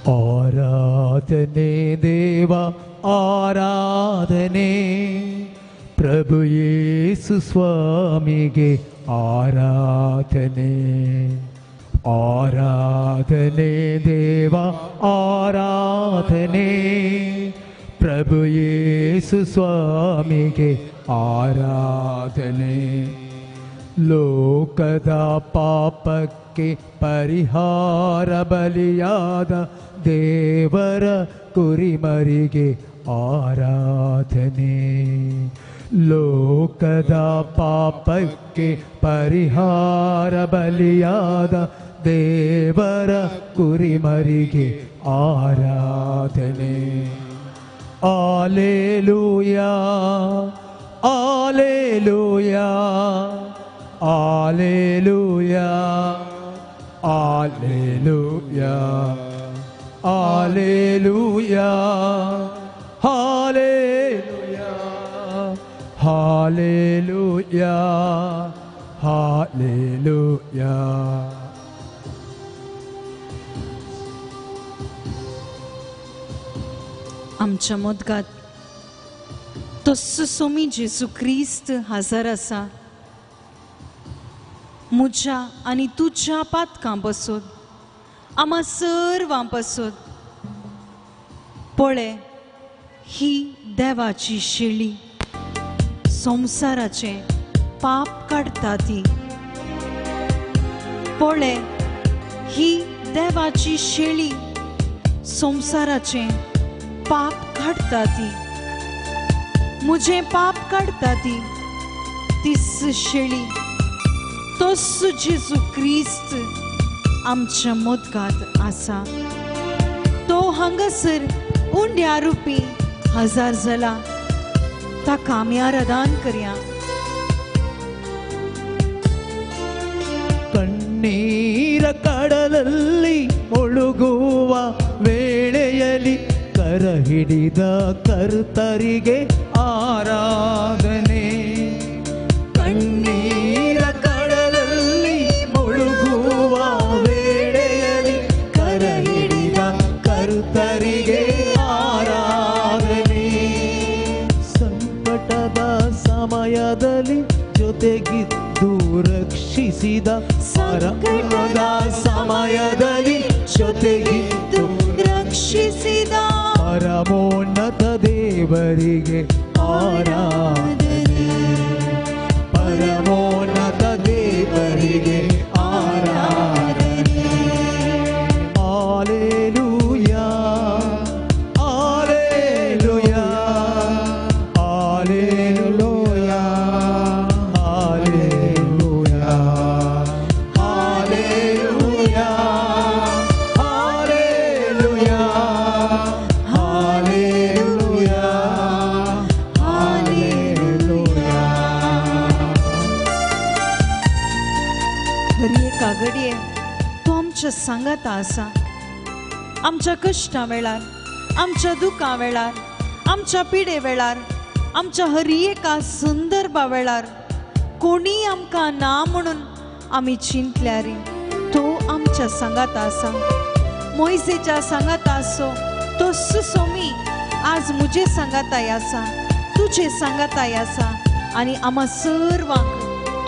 ಆರಾಧನೆ ದೇವ ಆರಾಧನೆ, ಪ್ರಭು ಯೇಸು ಸ್ವಾಮಿಗೆ ಆರಾಧನೆ. ಆರಾಧನೆ ದೇವ ಆರಾಧನೆ, ಪ್ರಭು ಯೇಸು ಸ್ವಾಮಿಗೆ ಆರಾಧನೆ. ಲೋಕದ ಪಾಪಕ್ಕೆ ಪರಿಹಾರ ಬಲಿಯಾದ ದೇವರ ಕುರಿಮರಿಗೆ ಆರಾಧನೆ. ಲೋಕದ ಪಾಪಕ್ಕೆ ಪರಿಹಾರ ಬಲಿಯಾದ ದೇವರ ಕುರಿಮರಿಗೆ ಆರಾಧನೆ. Alleluia, alleluia, alleluia, alleluia, alleluia, hallelujah, hallelujah, hallelujah. आमच्या मोदगात तस्सो सोमी जेजू क्रिस्त हजर आसा. म्हज्या आनी तुज्या पातकां बसोत, आमा सर्वां बसोत. पळय, ही देवाची शेळी, संवसाराचें पाप काडटा ती. पळय, ही देवाची शेळी, संवसाराचें पाप काडटा ती. म्हजें पाप काडटा ती. तीच शेळी, तोच जेजू क्रिस्त आमच्या मोदगात आसा. तो हांगासर उंड्या रुपी हजार जाला. ताका आमी आराधन करया. ಕಣ್ಣೀರ ಕಡಲಲ್ಲಿ ಮುಳುಗುವ ವೇಳೆಯಲ್ಲಿ ಕರ ಹಿಡಿದ ಕರ್ತರಿಗೆ ಆರಾಧನೆ. ಕಣ್ಣೀರ ಕಡಲಲ್ಲಿ ಮುಳುಗುವ ವೇಳೆಯಲ್ಲಿ ಕರ ಹಿಡಿದ ಕರ್ತರಿಗೆ ಆರಾಧನೆ. ಸಂಕಟದ ಸಮಯದಲ್ಲಿ ಜೊತೆಗಿದ್ದು ರಕ್ಷಿಸಿದ, ಸಂಕಟದ ಸಮಯದಲ್ಲಿ ಜೊತೆಗಿದ್ದು ರಕ್ಷಿಸಿದ ಪರಮೋನ್ನತ ದೇವರಿಗೆ ಆರಾಧನೆ. ಪರಮೋನ್ನತ ದೇವರಿಗೆ ಆರಾಧನೆ. Alleluia, alleluia, alleluia, alleluia, alleluia, alleluia, alleluia, alleluia. हर एका घडये तो आमच्या सांगाता आसा. आमच्या कश्टां वेळार, आमच्या दुखां वेळार, आमच्या पिडे वेळार, आमच्या हर एका संदर्भा वेळार कोणीय आमकां ना म्हणून आमी चिंतल्यार तो आमच्या सांगाता आसा. मोयजेच्या सांगाता आसो तो सुसोमी आज म्हजे सांगाताय आसा, तुजे सांगाताय आसा. आनी आमा सर्वांक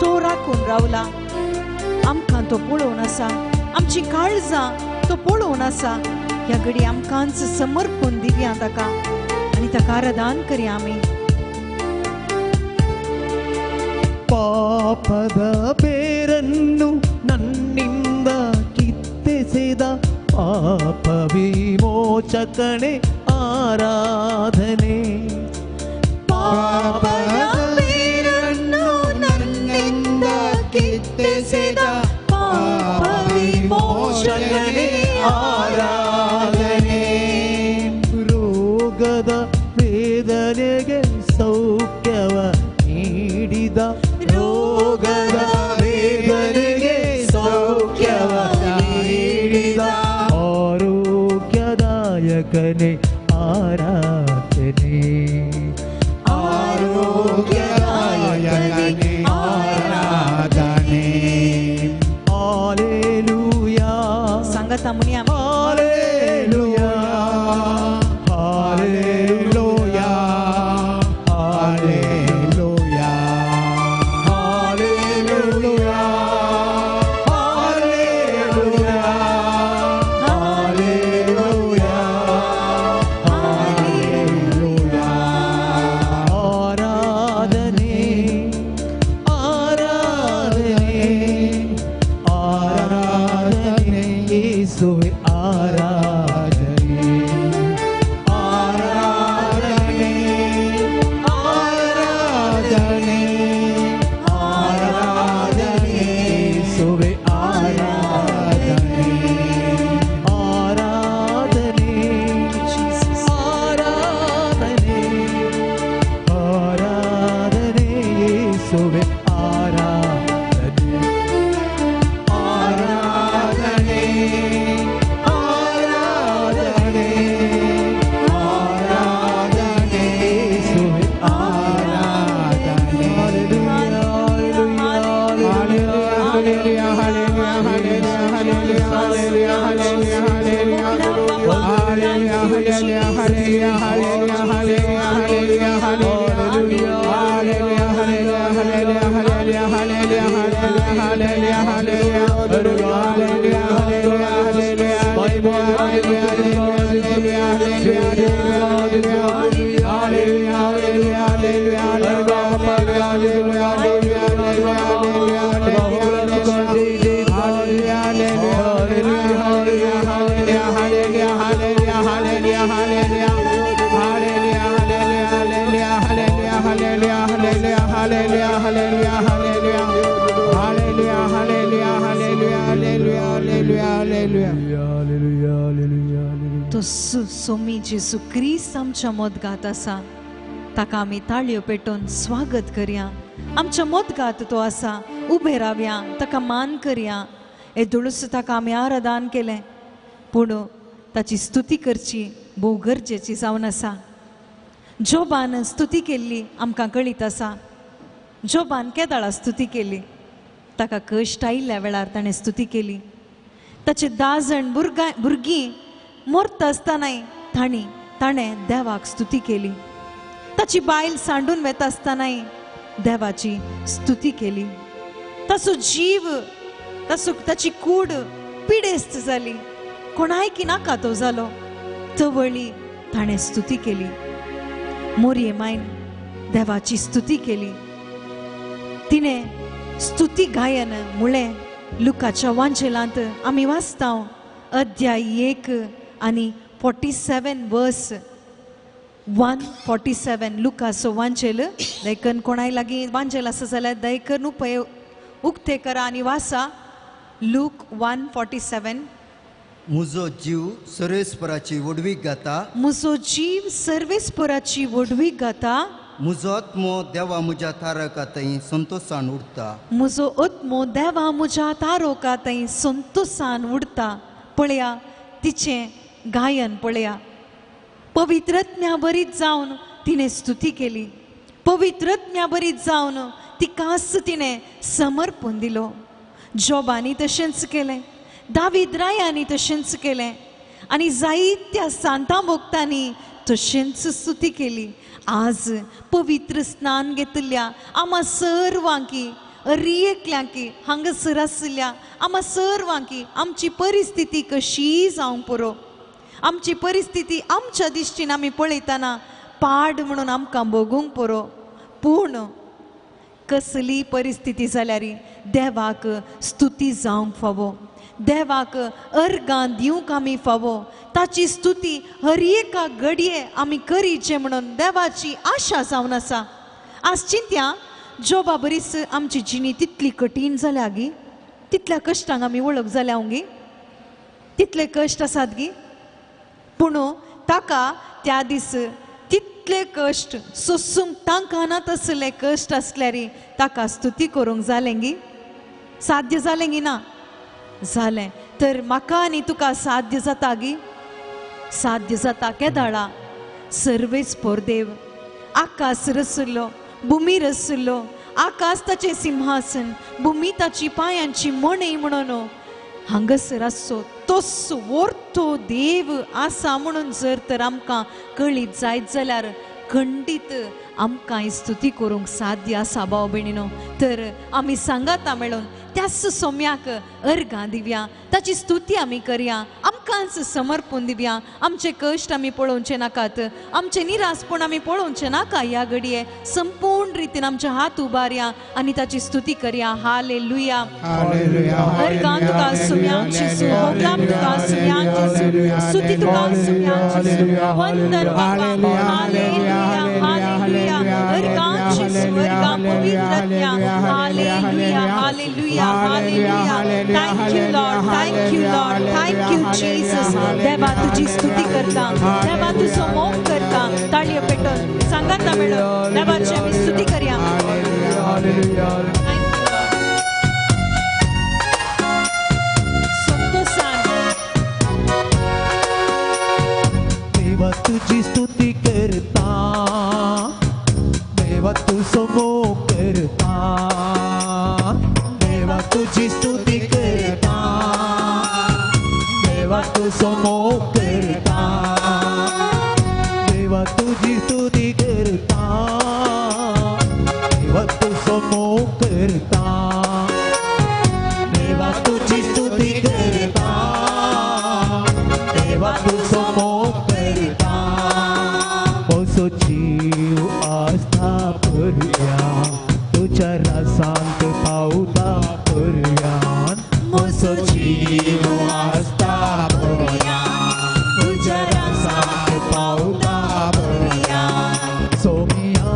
तो राखून रावला. आमकां तो पळोवन आसा, आमची काळजां तो पळोवन आसा. ह्या घडी आमकांच समर्पण दिवया ताका आनी ताका आराधन करया आमी. ಪಾಪದ ಬೇರನ್ನು ನನ್ನಿಂದ ಕಿತ್ತೆಸೆದ ಪಾಪ ವಿಮೋಚಕಣೆ ಆರಾಧನೆ. ಪಾಪದ ಬೇರನ್ನು ನನ್ನಿಂದ ಕಿತ್ತೆಸೆದ ಪಾಪ ವಿಮೋಚಕಣೆ ಆರಾಧನೆ. ರೋಗದ ವೇದನೆಗೆ ಸೌಖ್ಯವ ನೀಡಿದ, ರೋಗದ ವೇದನೆಗೆ ಸೌಖ್ಯವ ನೀಡಿದ ಆರೋಗ್ಯದಾಯಕನೇ ಆರಾಧನೆ. ಆರೋಗ್ಯದಾಯಕನೇ ಆರಾಧನೆ. ಆಲೇಲೂಯಾ, सांगाता म्हणया ಆಲೇಲೂಯಾ. Hallelujah, hallelujah, hallelujah, hallelujah, hallelujah, hallelujah, hallelujah, hallelujah, hallelujah. तो सोमी जेजू क्रिस्त आमच्या मदगात आसा, ताका आमी ताळयो पेटोवन स्वागत करया. आमच्या मदगात तो आसा, उबे रावया, ताका मान करया. येदोळूच ताका आमी आराधन केलें, पूण ताची स्तुती करची भोव गरजेची जावन आसा. जोबान स्तुती केल्ली आमकां कळीत आसा. जोबान केदाळा स्तुती केली, ताका कश्ट आयिल्ल्या वेळार ताणें स्तुती केली. ताचे 10 जाण भुरगीं मरता आसतनाय ताणें देवाक स्तुती केली. ताची बायल सांडून वेता आसतनाय देवाची स्तुती केली. ताचो जीव, ताची कूड पिडेस्त जाली, कोणायकी नाका तो जालो, तवळी ताणें स्तुती केली. मोरये मायन देवाची स्तुती केली. तिणें स्तुती गायन म्हळें लुकाच्या वांजेलांत आमी वाचता अध्याय 1 आनी 47 वर्स 147 लुकाचो वांजेल. दयकन कोणाय लागीं वांजेल आसा जाल्यार दयकन उपय उक्ते करा आनी वाचा लूक 147. मुजो जीव सर्वेस्पराची व्हडवीक गाता, मुजो जीव सर्वेस्पराची व्हडवीक गाता, मुजो आत्मो देवा मुज्या तारका थंय संतोशान उडता, मुजो आत्मो देवा मुज्या तारोका थंय संतोशान उडता. पळया तिचें गायन पळया. पवित्रज्ञा बरीच जावन तिणें स्तुती केली. पवित्रज्ञा बरीच जावन तिकाच तिणें समर्पण दिलो. जोबांनी तशेंच केलें, दावीद रायांनी तशेंच केलें आनी जायत्या सांतां भक्तांनी तशेंच स्तुती केली. आज पवित्र स्नान घेतिल्ल्या आमा सर्वांकी, अरी एकल्यांकी हांगासर आशिल्ल्या आमा सर्वांकी आमची परिस्थिती कशी जावंक पुरो, आमची परिस्थिती आमच्या दिश्टीन आमी पळयतना पाड म्हणून आमकां भोगूंक पुरो, पूण कसली परिस्थिती जाल्यार देवाक स्तुती जावंक फावो, देवाक अर्गां दिवंक आमी फावो, ताची स्तुती हर एका घडये आमी करीचे म्हणून देवाची आशा जावन आसा. आज चिंत्या जोबा बरीच आमची जिणी तितली कठीण जाल्या गी, तितल्या कश्टांक आमी वळख जाल्या गी, तितले कश्ट आसात गी, पूण ताका त्या दीस तितले कश्ट सोसूंक तांकां ना तसले कश्ट आसल्यार ताका स्तुती करूंक जालें गी, साध्य जालें गी ना जालें. तर म्हाका आनी तुका साध्य जाता गी, साध्य जाता. केदाळा सर्वेच पोरदेव आकाश रसुल्लो, भुमी रसुल्लो, आकाश ताचें सिंहासन, भुमी ताची पांयांची मणय म्हणून हांगासर आसचो तोच वोर्तो देव आसा म्हणून जर तर आमकां कळीत जायत जाल्यार खंडीत आमकां स्तुती करूंक साध्य आसा. भाव भयणीनो, तर आमी सांगाता मेळून त्याच सोम्याक अर्गां दिवया, ताची स्तुती आमी करया, आमकांच समर्पण दिवया. आमचे कश्ट आमी पळोवचे नाकात, आमचे निरासपण आमी पळोवचे नाका. ह्या घडये संपूर्ण रितीन आमचे हात उबारया आनी ताची स्तुती करया. हालेलुया. अर्गां तुका सोम्याची, होगलाम तुका सोम्याची, स्तुती तुका सोम्याची, वंदन बाबा. Hallelujah, hallelujah. अर्गांची अर्गां पवित्रज्ञा. Hallelujah, hallelujah, hallelujah. Thank you Lord, thank you Lord, thank you Jesus. देवा तुझी स्तुती करता, देवा तुझो मोग करता. ताळयो पेटोवन सांगाता मेळून देवाची आमी स्तुती करया. संतोषान देवा तुझी स्तुती करता, देवा तुझो मोग करता, देवा तुझी स्तुती करता, देवा तुझो मोग करता, देवा तुझी स्तुती करता, देवा तुझो मोग करता, देवा तुझी स्तुती करता, देवा तुझो मोग करता. म्हजो जीव आस्था करुया, तुझ्या रासांत पावता करुया, म्हजो जीव आस्था करुया, तुझ्या रासांत पावता करुया. सोमिया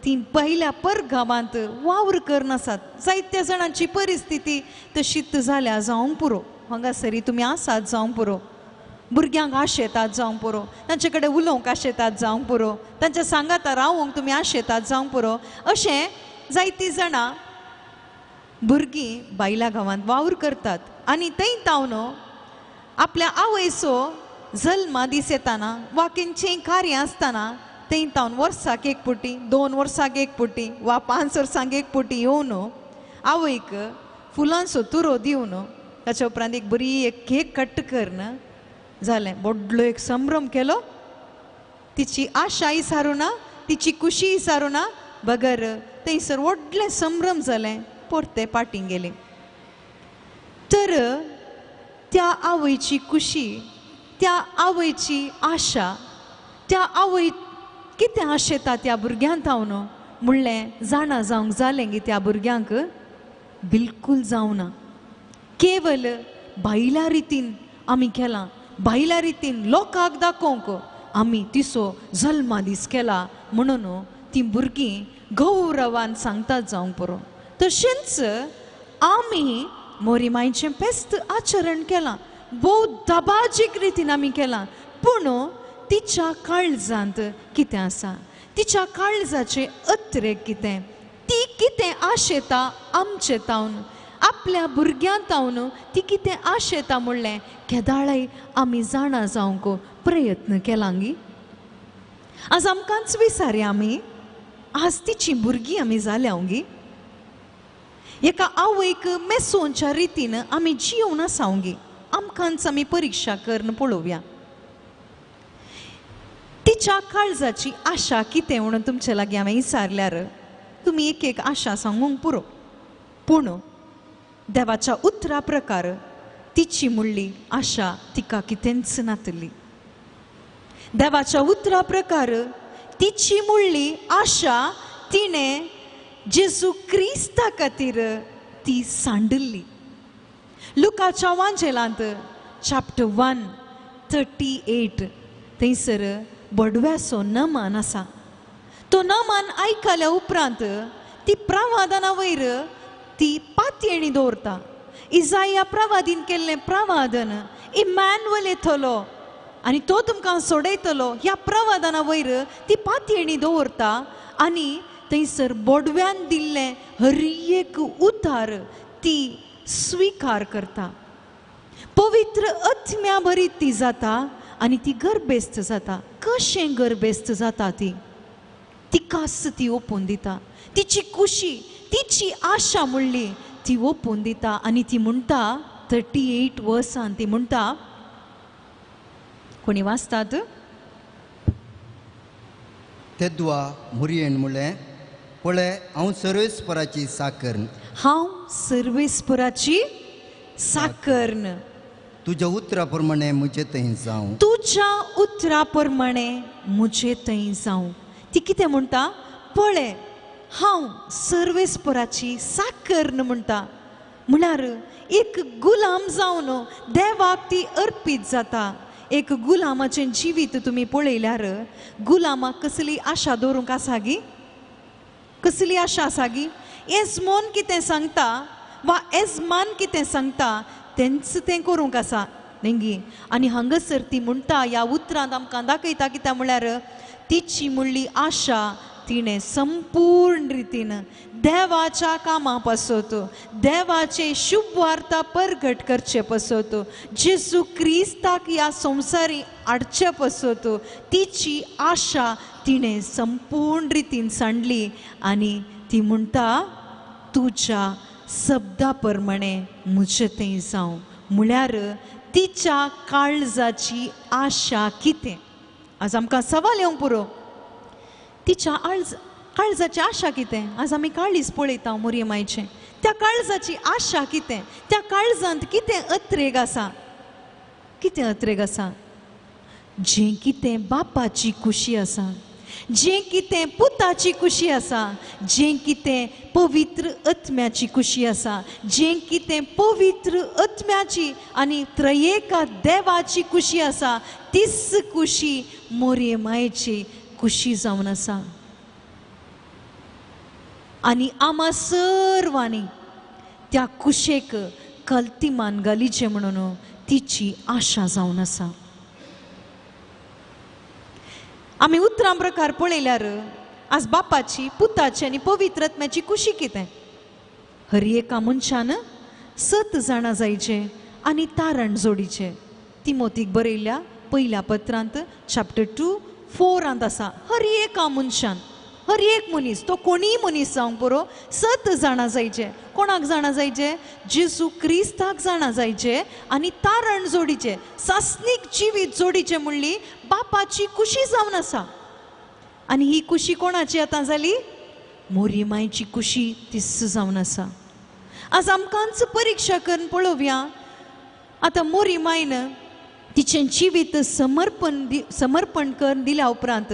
ती पहिल्या परगांवांत वावर करनासात. जायत्या जाणांची परिस्थिती तशीच जाल्या जावंक पुरो. हांगासरी तुमी आसात जावंक पुरो, भुरग्यांक आशेतात जावंक पुरो, तांचे कडेन उलोवंक आशेतात जावंक पुरो, तांच्या सांगाता रावोंक तुमी आशेतात जावंक पुरो. अशें जायतीं जाणां भुरगीं बायला गांवांत वावर करतात आनी थंय तावन आपल्या आवयचो जल्मा दीस येताना वा खंयचेंय कार्य आसतना थंय तावन वर्साक एक पुटी, 2 वर्साक एक पुटी वा 5 वर्सांक एक पुटी येवन आवयक फुलांचो तुरो दिवन ताच्या उपरांत एक बरी एक केक कट करून जालें, व्हडलो एक संभ्रम केलो. तिची आशाय सारूं ना, तिची खुशीय सारूं ना, बगर थंयसर व्हडलें संभ्रम जालें, परते पाटीं गेली. तर त्या आवयची खुशी, त्या आवयची आशा, त्या आवय कितें आशेता त्या भुरग्यांक तावन म्हणलें जाणा जावंक जालें गी त्या भुरग्यांक बिलकूल जावना. केवल भायल्या रितीन आमी केलां, भायल्या रितीन लोकांक दाखोवंक आमी तिचो जल्मा दीस केला म्हणून ती भुरगीं गौरवान सांगतात जावंक पुरो. तशेंच आमी मोरी मायचें पेस्त आचरण केलां, भोव दबाजीक रितीन आमी केलां, पूण तिच्या काळजांत कितें आसा, तिच्या काळजाचें अत्रेक कितें, ती कितें आशेता आमचे तावन, आपल्या भुरग्यां तावन ती कितें आशेता म्हणलें केदाळय आमी जाणा जावंक प्रयत्न केला गी. आज आमकांच विसारया आमी, आज तिची भुरगीं आमी जाल्या गी. एका आवयक मेसोवच्या रितीन आमी जियोवन आसा गी. आमकांच आमी परिक्षा करून पळोवया तिच्या काळजाची आशा कितें म्हणून तुमचे लागीं हांवें विचारल्यार तुमी एक एक आशा सांगूंक पुरो, पूण देवाच्या उतरा प्रकार तिची म्हणली आशा तिका कितेंच नातली. देवाच्या उतरा प्रकार तिची म्हणली आशा तिणें जेजू क्रिस्ता खातीर ती सांडली. लुकाच्या वांजेलांत चॅप्टर 1:38 थंयसर बडव्याचो नमान आसा. तो नमान आयकल्या उपरांत ती प्रवादना वयर ती पातयेणी दवरता. इजाया प्रवादीन केल्लें प्रवादन, इमॅन्युअल येतलो आनी तो तुमकां सोडयतलो, ह्या प्रवादना वयर ती पातयेणी दवरता आनी थंयसर बोडव्यान दिल्लें हर एक उतार ती स्विकार करता. पवित्र आत्म्या भरीत ती जाता आनी ती गर्भेस्त जाता. कशें गर्भेस्त जाता ती? तिकाच ती ओपून दिता, तिची खुशी, तिची आशा म्हणली ती ओपून दिता आनी ती म्हणटा 38 वर्सान ती म्हणटा, कोणी वाचतात? तेद्वा मुरयेन म्हणलें, पळय हांव सर्वेस्पराची साकर्न, हांव सर्वेस्पराची साकर्न, तुज्या उतरा प्रमाणे म्हजे थंय जावं, तुज्या उतरा प्रमाणे म्हजे थंय जावं. ती कितें म्हणटा? पळय हांव सर्वेस्पराची साकर्न म्हणटा. म्हळ्यार एक गुलाम जावन देवाक ती अर्पीत जाता. एक गुलामाचें जिवीत तुमी पळयल्यार गुलामाक कसली आशा दवरूंक आसा गी? कसली आशा आसा गी? एजमोन कितें सांगता वा एजमान कितें सांगता तेंच तें करूंक आसा न्ही गी. आनी हांगासर ती म्हणटा, ह्या उतरांत आमकां दाखयता कितें म्हळ्यार तिची म्हणली आशा तिणें संपूर्ण रितीन देवाच्या कामा पासत, देवाचे शुभवार्ता परगट करचे पासत, जेजू क्रिस्ताक ह्या संवसारी हाडचे पासत तिची आशा तिणें संपूर्ण रितीन सांडली आनी ती म्हणटा तुज्या शब्दा प्रमाणे म्हजें थंय जावं. म्हळ्यार तिच्या काळजाची आशा कितें? आज आमकां सवाल येवंक पुरो, तिच्या काळजाची आशा कितें? आज आमी काळीज पळयता मोरये मायचें, त्या काळजाची आशा कितें? त्या काळजांत कितें अत्रेग आसा? कितें अत्रेग आसा? जें कितें बापाची खुशी आसा, जें कितें पुताची खुशी आसा, जें कितें पवित्र आत्म्याची खुशी आसा, जें कितें पवित्र आत्म्याची आनी त्रयेका देवाची खुशी आसा, तीच खुशी मोरये मायेची खुशी जावन आसा. आनी आमा सर्वांनी त्या कुशेक कल्तीमान घालीचे म्हणून तिची आशा जावन आसा. आमी उतरां प्रकार पळयल्यार आज बापाची, पुताची आनी पवित्र आत्म्याची कुशी कितें? हर एका मनशान सत जाणा जायचें आनी तारण जोडीचें. तिमोतीक बरयल्ल्या पयल्या पत्रांत चॅप्टर 2:4 आसा, हर एका मनशान, हर एक मनीस, तो कोणीय मनीस जावंक पुरो, सत जाणा जायचें. कोणाक जाणा जायचें? जेजू क्रिस्ताक जाणा जायचें आनी तारण जोडीचें, सासणीक जिवीत जोडीचें म्हणली बापाची कुशी जावन आसा. आनी ही कुशी कोणाची आतां जाली? मोरी मायची कुशी तीच जावन आसा. आज आमकांच परिक्षा करून पळोवया. आतां मोरी मायन तिचें जिवीत समर्पण करून दिल्या उपरांत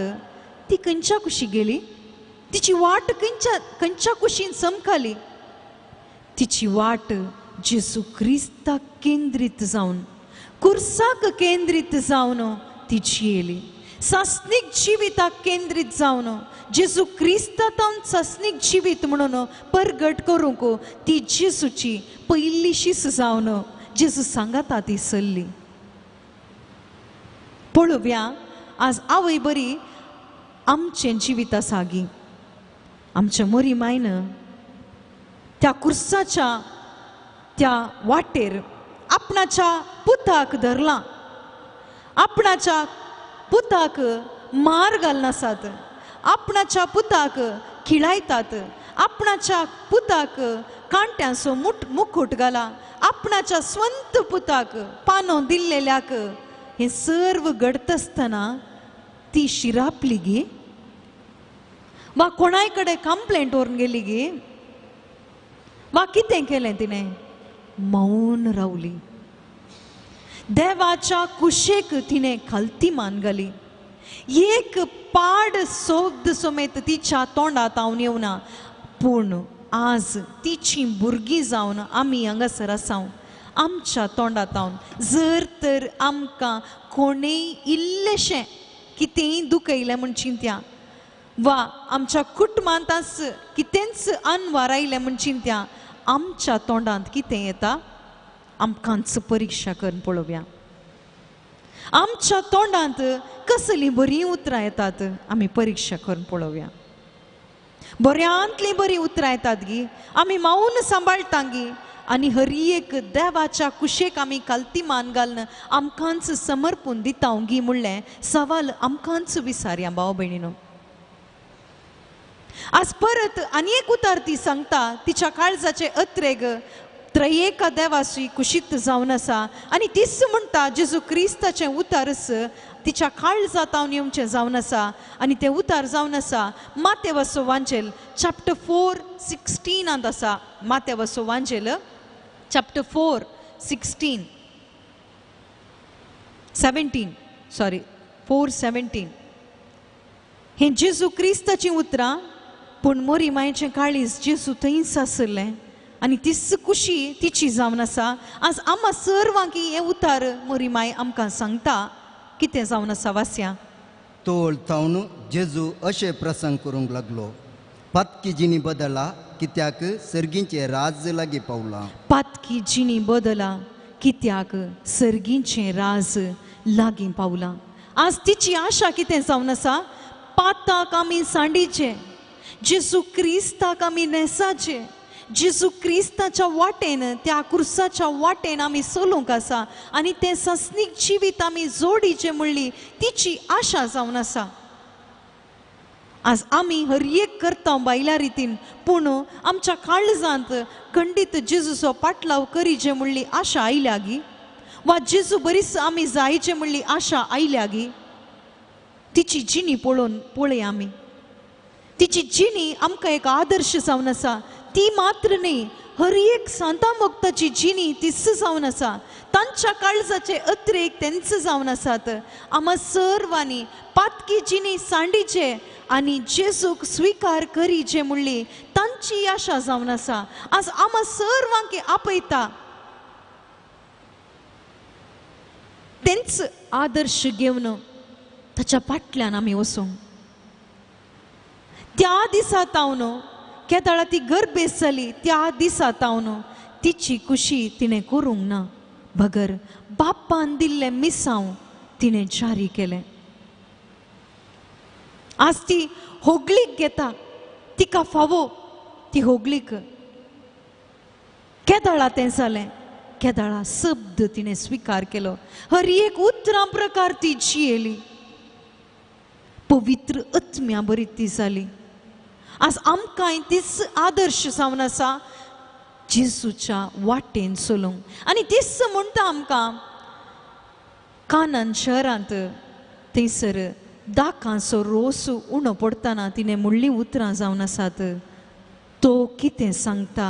ती खंयच्या कुशी गेली? तिची वाट खंयच्या कुशीन समखाली? तिची वाट जेजू क्रिस्ताक केंद्रीत जावन, कुर्साक केंद्रीत जावन तिची येयली. सासणीक जिविताक केंद्रीत जावन जेजू क्रिस्तांत सासणीक जिवीत म्हणून परगट करूंक ती जेजूची पयली शीस जावन जेजू सांगाता ती सल्ली. पळोवया आज आवय बरी आमचें जिवीत आसा गी. आमच्या मोरी मायन त्या कुर्साच्या त्या वाटेर आपणाच्या पुताक धरलां, आपणाच्या पुताक मार घालनासात, आपणाच्या पुताक खिळायतात, आपणाच्या पुताक कांट्यांचो मुखूट घाला, आपणाच्या स्वंत पुताक पानो दिल्लेल्याक. हें सर्व घडता आसतना ती शिरापली गी वा कोणाय कडेन कंप्लेंट व्हरून गेली गी वा कितें केलें तिणें? मौन रावली. देवाच्या कुशेक तिणें खालती मान घाली. एक पाड शब्द समेत तिच्या तोंडांत हांव येवना, पूण आज तिची भुरगीं जावन आमी हांगासर आसा. आमच्या तोंडांत हांव जर तर आमकां कोणेय इल्लेशें कितेंय दुखयलें म्हूण चिंत्या वा आमच्या कुटुंबांत कितेंच अनवार आयलें म्हूण चिंत्या, आमच्या तोंडांत कितें येता? आमकांच परिक्षा करून पळोवया. आमच्या तोंडांत कसलीं बरीं उतरां येतात आमी परिक्षा करून पळोवया. बऱ्यांतलीं बरीं उतरां येतात गी, आमी मावन सांबाळटा गी आनी हर एक देवाच्या कुशेक आमी खालती मान घालून आमकांच समर्पून दिता गी म्हणलें सवाल आमकांच विसारया भाव भयणीनो. आज परत आनी एक उतार ती सांगता, तिच्या काळजाचे अत्रेग त्रयेका देवाची कुशीत जावन आसा आनी तीच म्हणटा जेजू क्रिस्ताचें उतारस तिच्या काळजांत येवचें जावन आसा आनी तें उतार जावन आसा मातेवाचो वांजेल चॅप्टर 4:16 आसा. मातेवाचो वांजेल चॅप्टर 4:16 17 सॉरी 4:17. हें जेजू क्रिस्ताचीं उतरां, पूण मोरी मायचें काळीज जेजू थंयच आसलें आनी तीच कुशी तिची जावन आसा. आज आमा सर्वांकी हें उतार मोरी माय आमकां सांगता कितें जावन आसा वास्या. तोळ थावन जेजू अशें प्रसंग करूंक लागलो, पातकी जिणी बदला कित्याक सर्गींचें राज लागीं पावलां. पातकी जिणी बदला कित्याक सर्गींचें राज लागीं पावलां. आज तिची आशा कितें जावन आसा? पाताक आमी सांडीचें, जेजू क्रिस्ताक आमी न्हेसाचें, जेजू क्रिस्ताच्या वाटेन त्या कुर्साच्या वाटेन आमी चलूंक आसा आनी तें सासणीक जिवीत आमी जोडीचें म्हणली तिची आशा जावन आसा. आज आमी हर एक करता बायल्या रितीन, पूण आमच्या काळजांत खंडीत जेजूचो पाटलाव करीचे म्हणली आशा आयल्या गी वा जेजू बरीच आमी जायचे म्हणली आशा आयल्या गी? तिची जिणी पळोवन पळय आमी, तिची जिणी आमकां एक आदर्श जावन आसा. ती मात्र न्ही, हर एक सांता भक्ताची जिणी तीच जावन आसा. तांच्या काळजाचे अत्रेक तेंच जावन आसात. आमा सर्वांनी पातकी जिणी सांडीचे आनी जेजूक स्विकार करीचे म्हणली तांची आशा जावन आसा. आज आमा सर्वांक आपयता तेंच आदर्श घेवन ताच्या फाटल्यान आमी वचूंक. त्या दिसा तावन केदाळा ती गर्भेस जाली त्या दिसा तावन तिची कुशी तिणें करूंक ना, बगर बापान दिल्लें मिसांव तिणें जारी केलें. आज ती होगलीक घेता, तिका फावो ती होगलीक. केदाळा तें जालें, केदाळा शब्द तिणें स्विकार केलो, हर एक उतरां प्रकार ती जियेली, पवित्र आत्म्या बरी ती जाली. आज आमकांय तीच आदर्श जावन आसा जेजूच्या वाटेन चलूंक. आनी तीच म्हणटा आमकां कानन शहरांत थंयसर दाकांचो रोस उणो पडटना तिणें म्हणलीं उतरां जावन आसात, तो कितें सांगता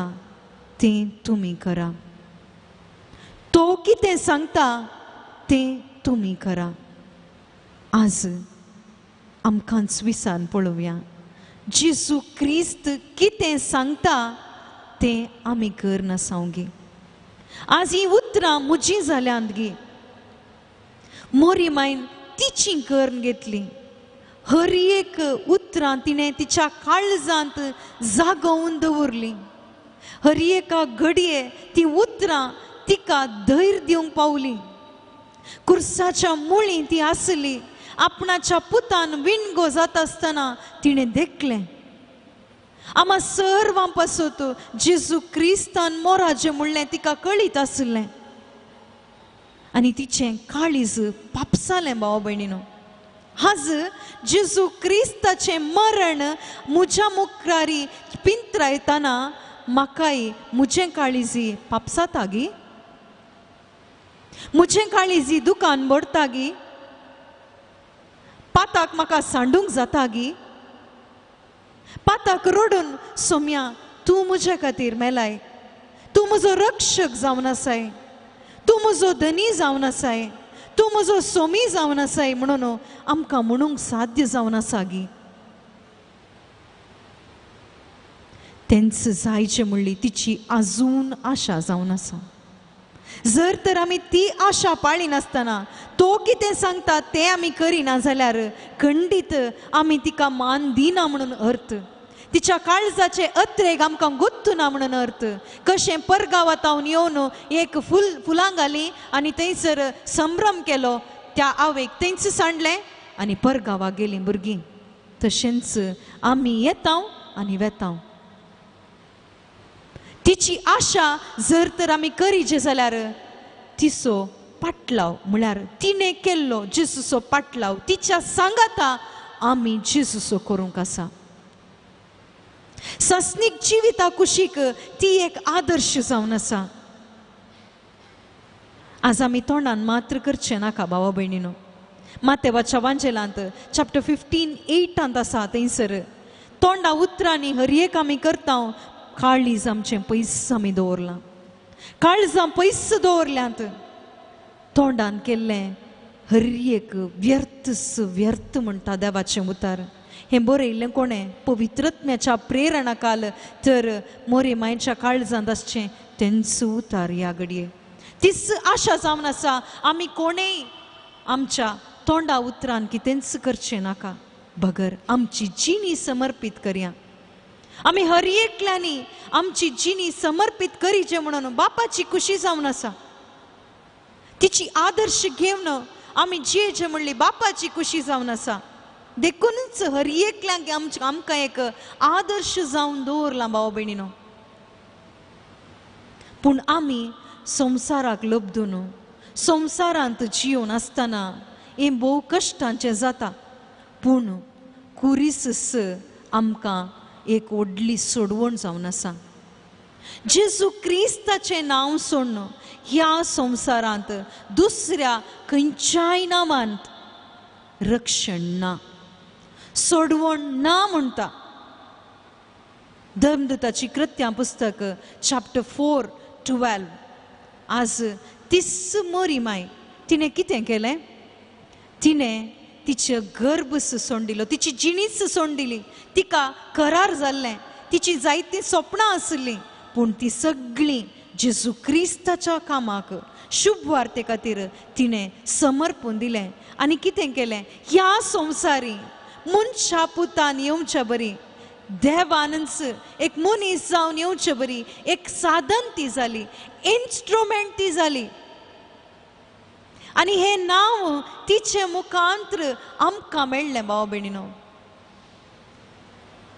तें तुमी करा, तो कितें सांगता तें तुमी करा. आज आमकांच विसान पळोवया जेजू क्रिस्त कितें सांगता तें आमी करनासांव गे. आज ही उतरां म्हजीं जाल्यांत गे, मोरी मायन तिची करून घेतली, हर एक उतरां तिणें तिच्या काळजांत जागोवन दवरली, हर एका घडये ती उतरां तिका धैर्य दिवंक पावली. कुर्साच्या मुळीं ती आसली, आपणाच्या पुतान विणगो जाता आसतना तिणें देखलें. आमा सर्वां पासत जेजू क्रिस्तान मोराजें म्हणलें तिका कळीत आसलें आनी तिचें काळीज पापसालें. भाव भयणीनो, आज जेजू क्रिस्ताचें मरण म्हज्या मुखारी पिंत्रायतना म्हाकाय म्हजें काळीजी पापसाता गी, म्हजें काळीजी दुकान भरता गी, पाताक म्हाका सांडूंक जाता गी, पाताक रडून सोम्या तूं म्हज्या खातीर मेलाय, तूं म्हजो रक्षक जावन आसाय, तूं म्हजो धनी जावन आसाय, तूं म्हजो सोमी जावन आसाय म्हणून आमकां म्हणूंक साध्य जावन आसा गी. तेंच जायचें म्हणली तिची आजून आशा जावन आसा. जर तर आमी ती आशा पाळिनासतना तो कितें सांगता तें आमी करिना जाल्यार खंडीत आमी तिका मान दिना म्हणून अर्थ, तिच्या काळजाचे अत्रेक आमकां गुत्तुना म्हणून अर्थ. कशें परगांवांत येवन एक फुलां घालीं आनी थंयसर संभ्रम केलो, त्या आवयक थंयच सांडलें आनी परगांवाक गेलीं भुरगीं. तशेंच आमी येता आनी वेता. तिची आशा जर तर आमी करीचे जाल्यार तिचो पाटलाव म्हळ्यार तिणें केल्लो जेजूचो पाटलाव तिच्या सांगाता आमी जेजूचो करूंक आसा. सासणीक जिविता कुशीक ती एक आदर्श जावन आसा. आज आमी तोंडान मात्र करचें नाका भावा भयणीनो. मातेवाच्या वांजेलांत चॅप्टर 15:8 आसा थंयसर तोंडा उतरांनी हर एक आमी करता, काळीज आमचें पयस आमी दवरलां, काळजां पयस दवरल्यांत. तोंडान केल्लें हर एक व्यर्थ व्यर्थ म्हणटा देवाचें उतार. हें बरयल्लें कोणें? पवित्रत्म्याच्या प्रेरणा काल तर मोरे मायच्या काळजांत आसचें तेंच उतार ह्या घडये. तीच आशा जावन आसा आमी कोणेय आमच्या तोंडा उतरान कितेंच करचें नाका, बगर आमची जिणी समर्पीत करया. आमी हर एकल्यांनी आमची जिणी समर्पीत करीचे म्हणून बापाची खुशी जावन आसा. तिची आदर्श घेवन आमी जियेचे म्हणली बापाची खुशी जावन आसा. देखूनच हर एकल्यांक आमकां एक आदर्श जावन दवरला भाव भयणीनो. पूण आमी संवसाराक लब्दून संवसारांत जियोन आसतना हें भोव कश्टांचें जाता, पूण कुरीस आमकां एक व्हडली सोडवण जावन आसा. जेजू क्रिस्ताचें नांव सोडून ह्या संवसारांत दुसऱ्या खंयच्याय नांवांत रक्षण ना, सोडवण ना म्हणटा. धर्मदूताची कृत्यां पुस्तक चॅप्टर 4:12. आज तीस मोरी माय तिणें कितें केलें? तिणें तिचे गर्भ सोडून दिलो, तिची जिणीच सोडून दिली. तिका करार जाल्लें, तिची जायतीं सपनां आसलीं, पूण ती सगळीं जेजू क्रिस्ताच्या कामाक शुभ वार्ते खातीर तिणें समर्पून दिलें. आनी कितें केलें? ह्या संवसारी मनशा पुतान येवच्या बरी देवानच एक मनीस जावन येवचे बरी एक साधन ती जाली, इन्स्ट्रुमेंट ती जाली. आनी हें नांव तिचे मुखांत्र आमकां मेळ्ळें भाव भयणीनो.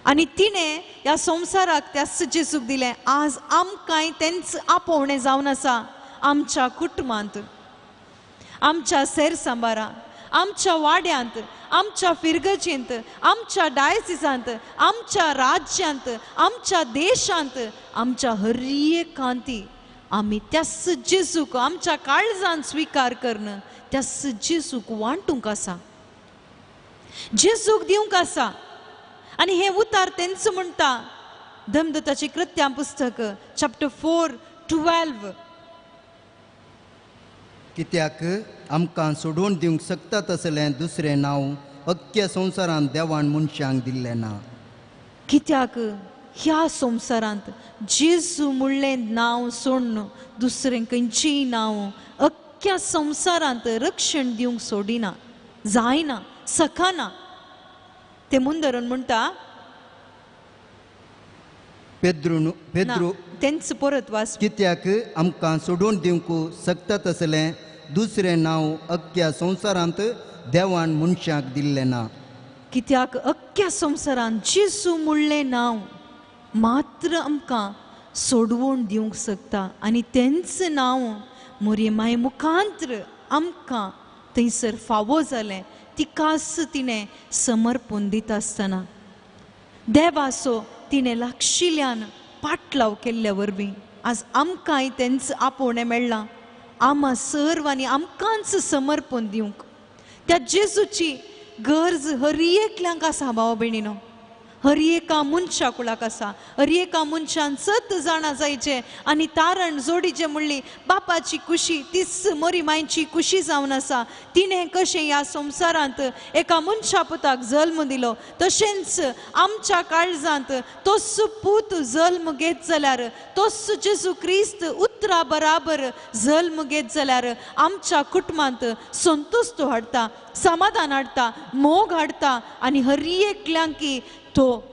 आनी तिणें ह्या संवसाराक त्याच जेजूक दिलें. आज आमकांय तेंच आपोवणें जावन आसा आमच्या कुटुंबांत, आमच्या सेरसांबारा, आमच्या वाड्यांत, आमच्या फिरगजेंत, आमच्या डायसिसांत, आमच्या राज्यांत, आमच्या देशांत, आमच्या हर एकांती आमी त्याच जेजूक आमच्या काळजान स्विकार करून त्याच जेजूक वांटूंक आसा, जेजूक दिवंक आसा. आनी हें उतार तेंच म्हणटा धमदताची कृत्यां पुस्तक चॅप्टर 4:12. कित्याक आमकां सोडून दिवंक शकता तसलें दुसरें नांव अख्ख्या संवसारांत देवान मनशांक दिल्लें ना. कित्याक ह्या संवसारांत जेजू म्हणलें नांव सोडून दुसरें खंयचीय नांव अख्ख्या संवसारांत रक्षण दिवंक सोडिना, जायना, सकाना. ते मुंदरून म्हणटा पेद्रू तेंच परत वाच. कित्याक आमकां सोडून दिवंक शकता तसलें दुसरें नांव अख्ख्या संवसारांत देवान मनशाक दिल्लें ना. कित्याक अख्ख्या संवसारांत जेजू म्हणलें नांव मात्र आमकां सोडवण दिवंक शकता आनी तेंच नांव मोरये माये मुखांत्र आमकां थंयसर फावो जालें. तिकाच तिणें समर्पण दिता आसतना देवाचो तिणें लागशिल्ल्यान पाटलाव केल्ल्या वरवीं आज आमकांय तेंच आपोवणें मेळ्ळां आमा सर्वांनी आमकांच समर्पण दिवंक. त्या जेजूची गरज हर एकल्यांक आसा भाव भयणीनो, हर एका मनशा कुळाक आसा. हर एका मनशान सत जाणा जायचें आनी तारण जोडीचें म्हणली बापाची खुशी तीच मोरी मायची खुशी जावन आसा. तिणें कशें ह्या संवसारांत एका मनशा पुताक जल्म दिलो तशेंच आमच्या काळजांत तोच पूत जल्म घेत जाल्यार, तोच जेजू क्रिस्त उतरा बराबर जल्म घेत जाल्यार आमच्या कुटुंबांत संतुश्ट हाडटा, समाधान हाडटा, मोग हाडटा आनी हर एकल्यांकी तो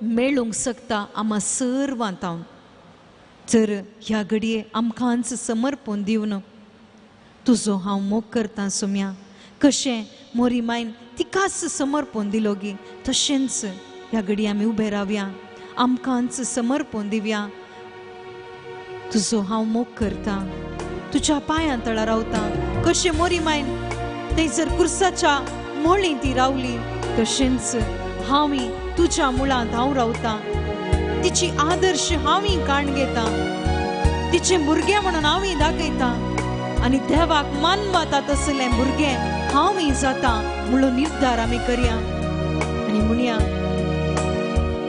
मेळूंक शकता आमा सर्वांत. तर ह्या घडये आमकांच समर्पण दिवन तुजो हांव मोग करता सोम्या, कशें मोरी मायन तिकाच समर्पण दिलो गी तशेंच ह्या घडये आमी उबे रावया, आमकांच समर्पण दिवया. तुजो हांव मोग करता, तुज्या पांयां तळा रावता. कशें मोरी मायन थंयसर कुर्साच्या मोळी ती रावली तशेंच हांव तुज्या मुळांत हांव रावता. तिची आदर्श हांव काण घेता, तिचे भुरगें म्हणून हांव दाखयता आनी देवाक मानवता तसलें भुरगें हांव जाता म्हणून निर्धार आमी करया आनी म्हणया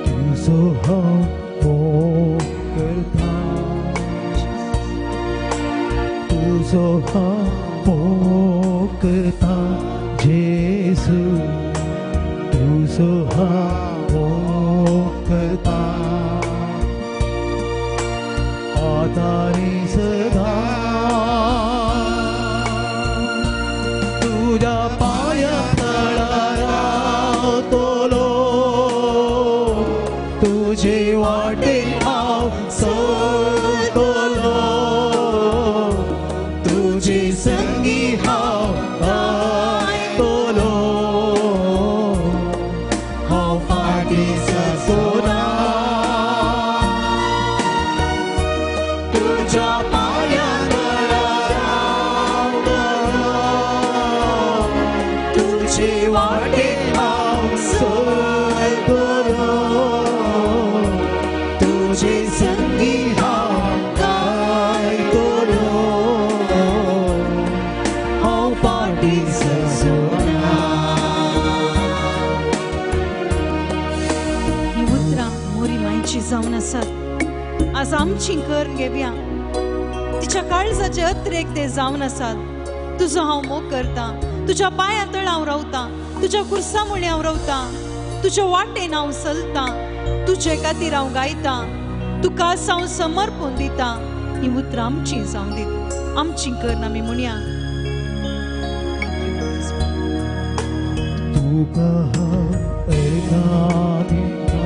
तुजो हांव मोग करता, तुजो हांव मोग करता जेजू, तुजो हांव मोग करता आतां सदा तुज्या पांया तळा रावतलो, तुजे वाटेन हांव चलतलो, तुजे संगी हांव गायतलो, हांव फाटीं सरचोना तुज्या पांया तळा रावतलो, तुजे वाटेन हांव चलतलो, तुजे संगी हांव गायतलो, हांव फाटीं सरचोना. ही उतरां मोरी मायची जावन आसात. आज आमची करून घेवया, तिच्या काळजाचे अत्रेक ते जावन आसात. तुजो हांव मोग करता, तुज्या पांयां तळा हांव रावता, तुज्या कुर्सा मुळे हांव रावता, तुज्या वाटेन हांव चलता, तुजे खातीर हांव गायता, तुका हांव समर्पण दिता. ही उतरां आमची जावन दीत, आमची करून आमी म्हणया तुका हांव अर्गां दिता,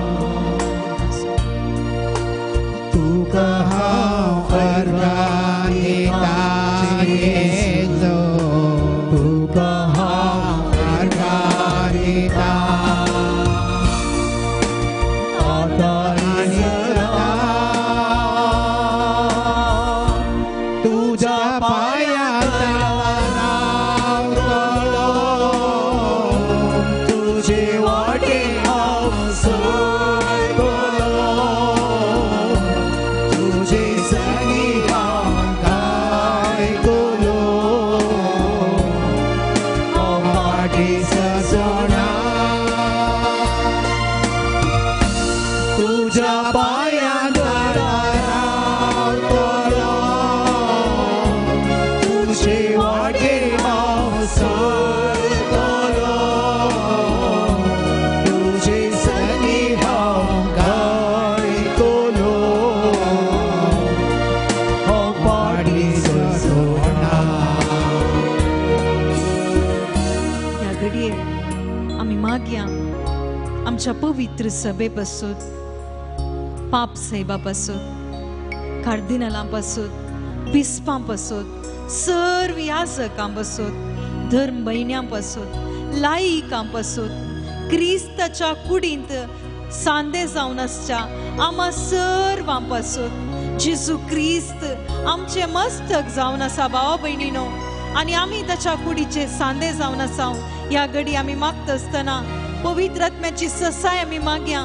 आमच्या पवित्र सभे पासून, पाप साहेबा पासून, कार्दिनालां पासून, बिस्पां पासून, सर्व याजकां पासून, धर्म भयण्यां पासून, लायिकां पासून, क्रिस्ताच्या कुडींत सांदे जावन आसच्या आमा सर्वां पासून, जेजू क्रिस्त आमचे मस्तक जावन आसा भावा भयणीनो, आनी आमी ताच्या कुडीचे सांदे जावन आसा. ह्या घडी आमी मागता आसतना पवित्र आत्म्याची ससाय आमी मागया.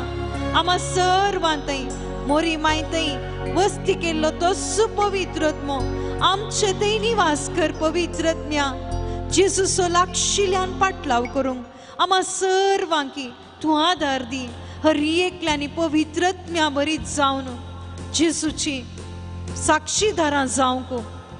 आमा सर्वांतय मोरी मायतय वस्ती केल्लो तो सुपवित्र आत्मो आमचे थंय निवास कर. पवित्र आत्म्या जेजूचो लागशिल्ल्यान पाटलाव करूंक आमा सर्वांकी तूं आदार दी. हर एकल्यांनी पवित्र आत्म्या बरीच जावन जेजूची साक्षीदारां जावंक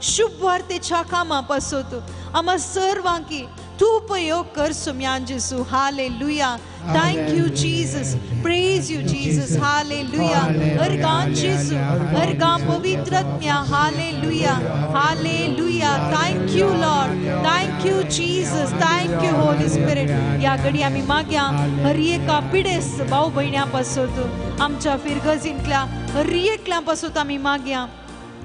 शुभ वार्तेच्या कामा पासत आमा सर्वांकी तूं उपयोग कर सुम्यान जेजू. Hallelujah. Thank you Jesus. Praise you Jesus. Hallelujah. अर्गां जेजू, अर्गां पवित्र आत्म्या. Hallelujah, hallelujah. Thank you Lord, thank you Jesus, thank you Holy Spirit. ह्या घडी आमी मागया हर एका पिडेस्त भाव भयण्यां पासत, आमच्या फिरगजींतल्या हर एकल्या पासत आमी मागया.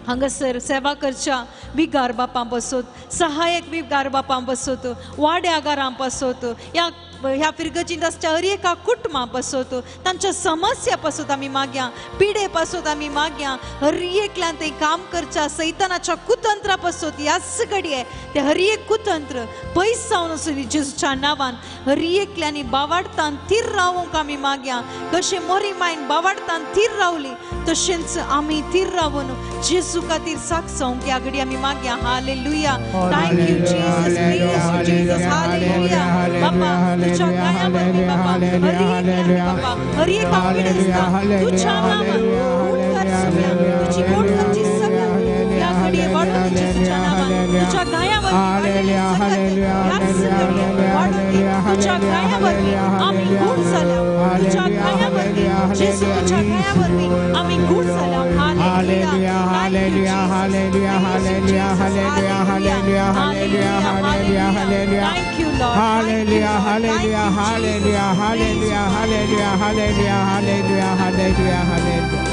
हांगासर सेवा करच्या विगार बापां पासत, सहायक विगार बापां पासत, वाड्यागारां पासत, ह्या ह्या फिरगजींत आसच्या हर एका कुटुंबा पासत, तांच्या समस्या पासत आमी मागया, पिडे पासत आमी मागया. हर एकल्यान थंय काम करच्या सैतानाच्या कुतंत्रा पासत ह्याच घडये ते हर एक कुतंत्र पयस जावन आसूं जेजूच्या नांवान. हर एकल्यांनी बावाडतान थीर रावूंक आमी मागया. कशें मोरी मायन बावाडतान थीर रावली तशेंच आमी थीर रावून जेजू खातीर साक्ष जावंक ह्या घडी आमी मागया. Hallelujah. Thank you Jesus. Praise you Jesus. Hallelujah. बापा तुझ्या गायावरती बापा हर एकल्यान बापा हर एका पिडेस्ताक तुझ्या नांवान गोड कर सुम्या. तुजी गोड करची सकत ह्या घडये वाडून दी जेजूच्या नांवान. तुझ्या गायावरती वाडलेली सकत ह्याच घडये वाडून दी. तुझ्या गायावरती आमी गोड जाल्या. तुझ्या गायावरती जेजू, तुझ्या गायावरती आमी गोड जाल्या. Hallelujah, hallelujah, hallelujah, hallelujah, hallelujah, hallelujah, hallelujah, hallelujah, hallelujah. Thank you Lord. Hallelujah, hallelujah, hallelujah, hallelujah, hallelujah, hallelujah, hallelujah, hallelujah, hallelujah.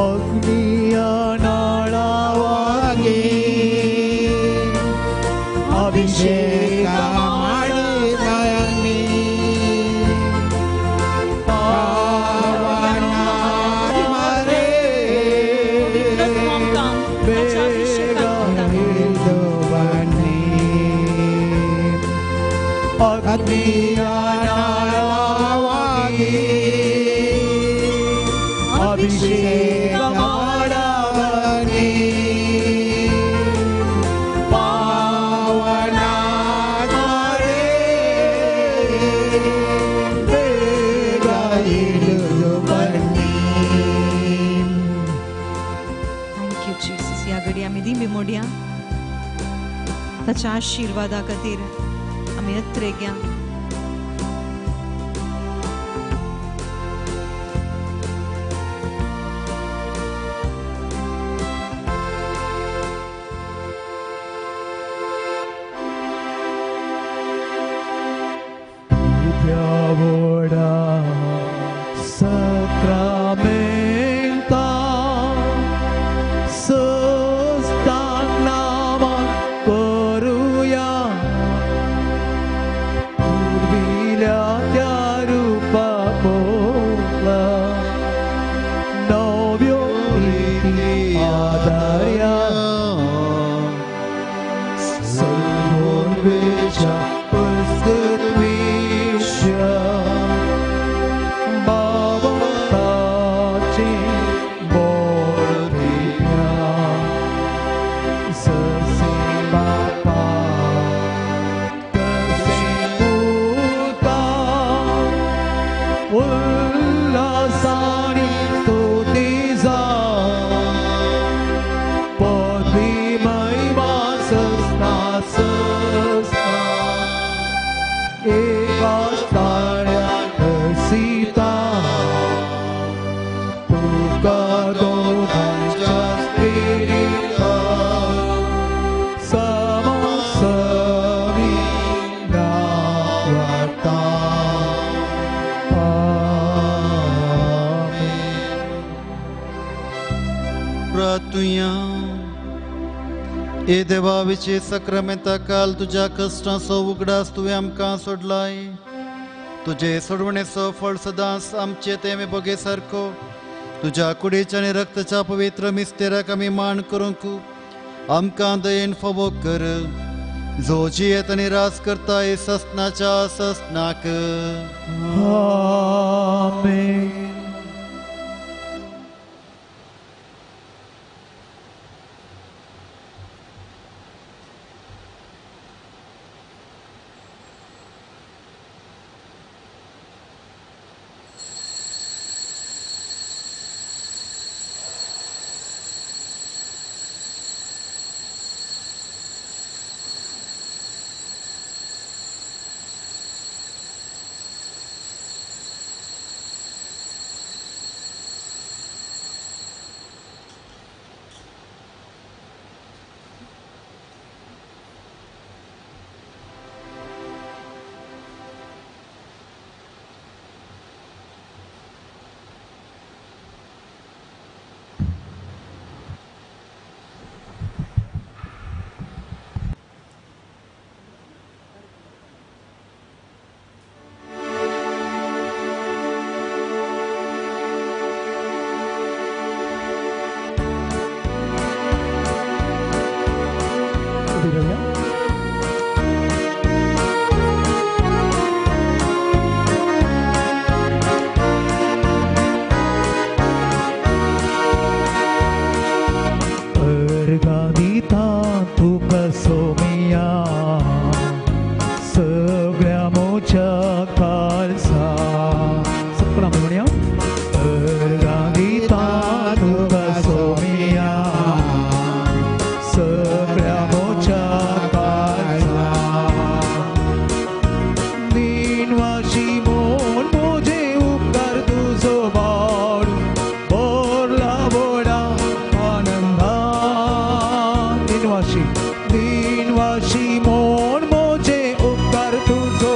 ಅಗ್ನಿಯ ನಾಳವಾಗಿ ಅಭಿಷೇಕ ಮಾಡಿದನಿ, ಪಾವನಾತ್ಮರೇ ಬೇಗ ಇಳಿದು ಬನ್ನಿ. ಅಗ್ನಿಯ ನಾಳವಾಗಿ ಅಭಿಷೇಕ ಮಾಡಬನ್ನಿ, ಪಾವನಾತ್ಮರೇ ಬೇಗ ಇಳಿದು ಬನ್ನಿ. Thank you Jesus. ह्या घडी आमी दिमी मोडया ताच्या आशिर्वादा खातीर आमी अत्रेग्या. Diavora sacramenta sustanama koruya purvila tyarupa pola novyo priti adarya salvorvecha pasgatvisha bhavatache bodhiya sase bapa tase puta ullasani stutiza पदवी महिमा सस्ना सस्ना एका स्थान्यात सीता तू प्रातुया. ए देवा विचे सक्रामेंता काल तुज्या कश्टांचो उगडास तुवें आमकां सोडलाय. तुजे सोडवणेचो फळ सदांच आमचे तें बगे सारको तुज्या कुडीच्या आनी रक्ताच्या पवित्र मिस्तेराक आमी मान करूंक आमकां दयेन फावो कर, जो जियेत आनी राज करता ससनाच्या ससनाक. आमेन. Shimon, moje upar tu so.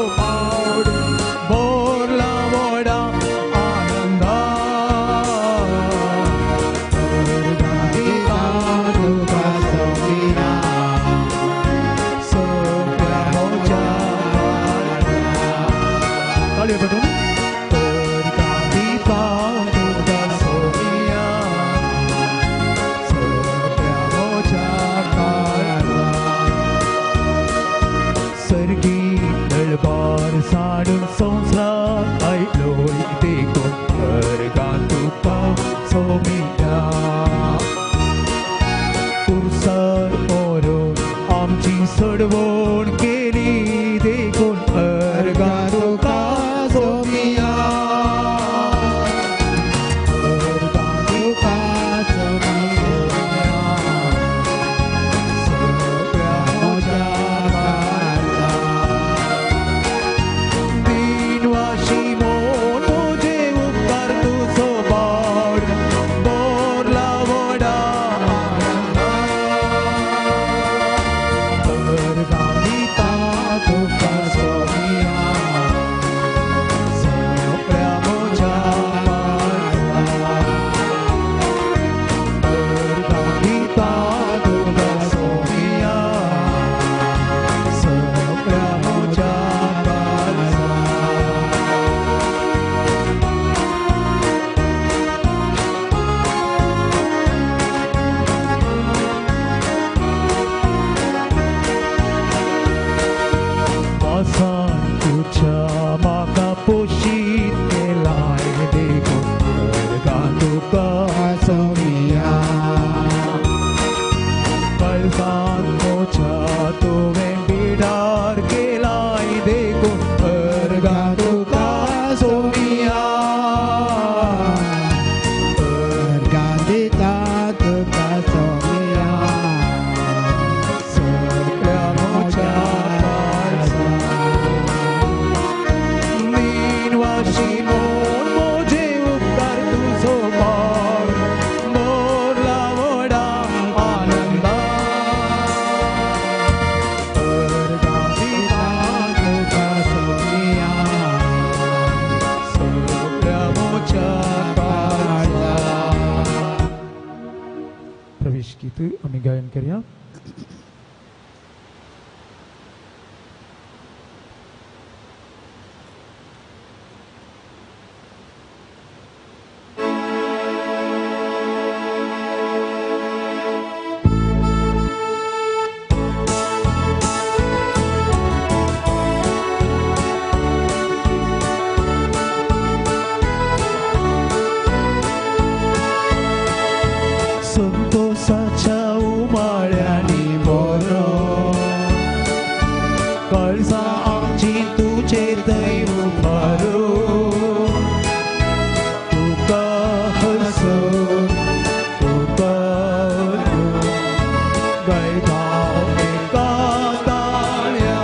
आमी गायन करया. संतोषाच्या उमाळ्यांनी बरो कळसा आमची तुजे थंय उबारो तुका हसोवन तुका गायता एका ताळ्या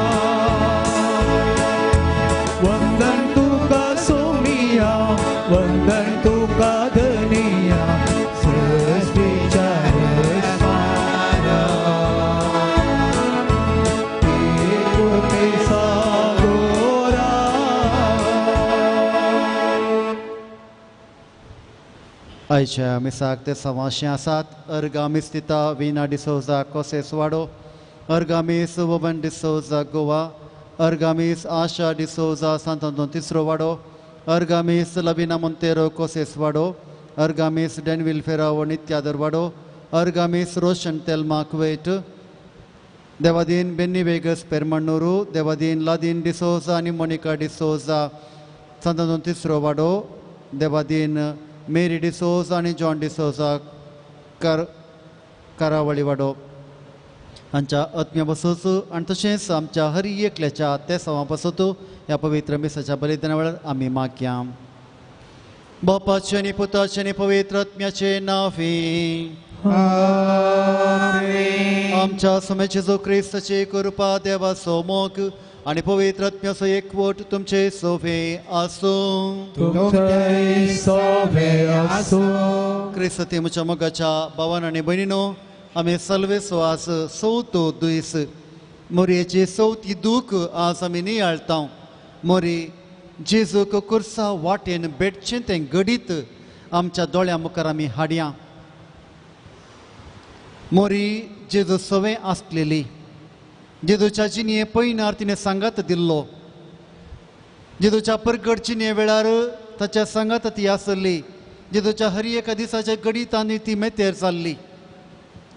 वंदन तुका सोमिया वंदन तुका धनिया सृष्टीच्या आयच्या मिसाक ते सवाशे आसात. अर्गामीस दिता विना डिसोजा कोसेसवाडो, अर्गामीस वोबन डिसोजा गोवा, अर्गामीस आशा डिसोजा सांत तिसरो वाडो, अर्गामीस लबिना मोंतेरो कोसेसवाडो, अर्गामीस डेनविल फेरावो नित्यादर वाडो, अर्गामीस रोशन Thelma Kuwait, Devadin Benny vagus पेरमण्णुरू, Devadin लादीन D'Souza आनी मोनिका डिसोजा सांत तिसरो वाडो, देवादीन मेरी डिसोजा आनी जॉन डिसोजा कारावळी वाडो हांच्या आत्म्या पासून आनी तशेंच आमच्या हर एकल्याच्या तेसांवा पासून ह्या पवित्र मिसाच्या बलिदाना वेळार आमी मागया. बापाचे आनी पुताचे आनी पवित्र आत्म्याचे नांवे आमच्या स्वामी जेजू क्रिस्ताची कृपा, देवाचो मोग आनी पवित्र आत्म्याचो एकवट तुमचे सोवे आसूं. क्रिस्ती म्हज्या मोगाच्या भावान आनी भयणीनो, आमी सल्वेसो आज चवथो दीस मोरयेची चवथी दूख आज आमी नियाळता. मोरी जेजूक कुर्सा वाटेन भेटचें तें घडीत आमच्या दोळ्या मुखार आमी हाडया. मोरी जेजू सवें आसलेली, जेजूच्या जिणये पयनार तिणें सांगात दिल्लो, जेजूच्या परगट जिणये वेळार ताच्या सांगात ती आसली, जेजूच्या हर एका दिसाच्या घडितांनी ती मेतेर जाल्ली.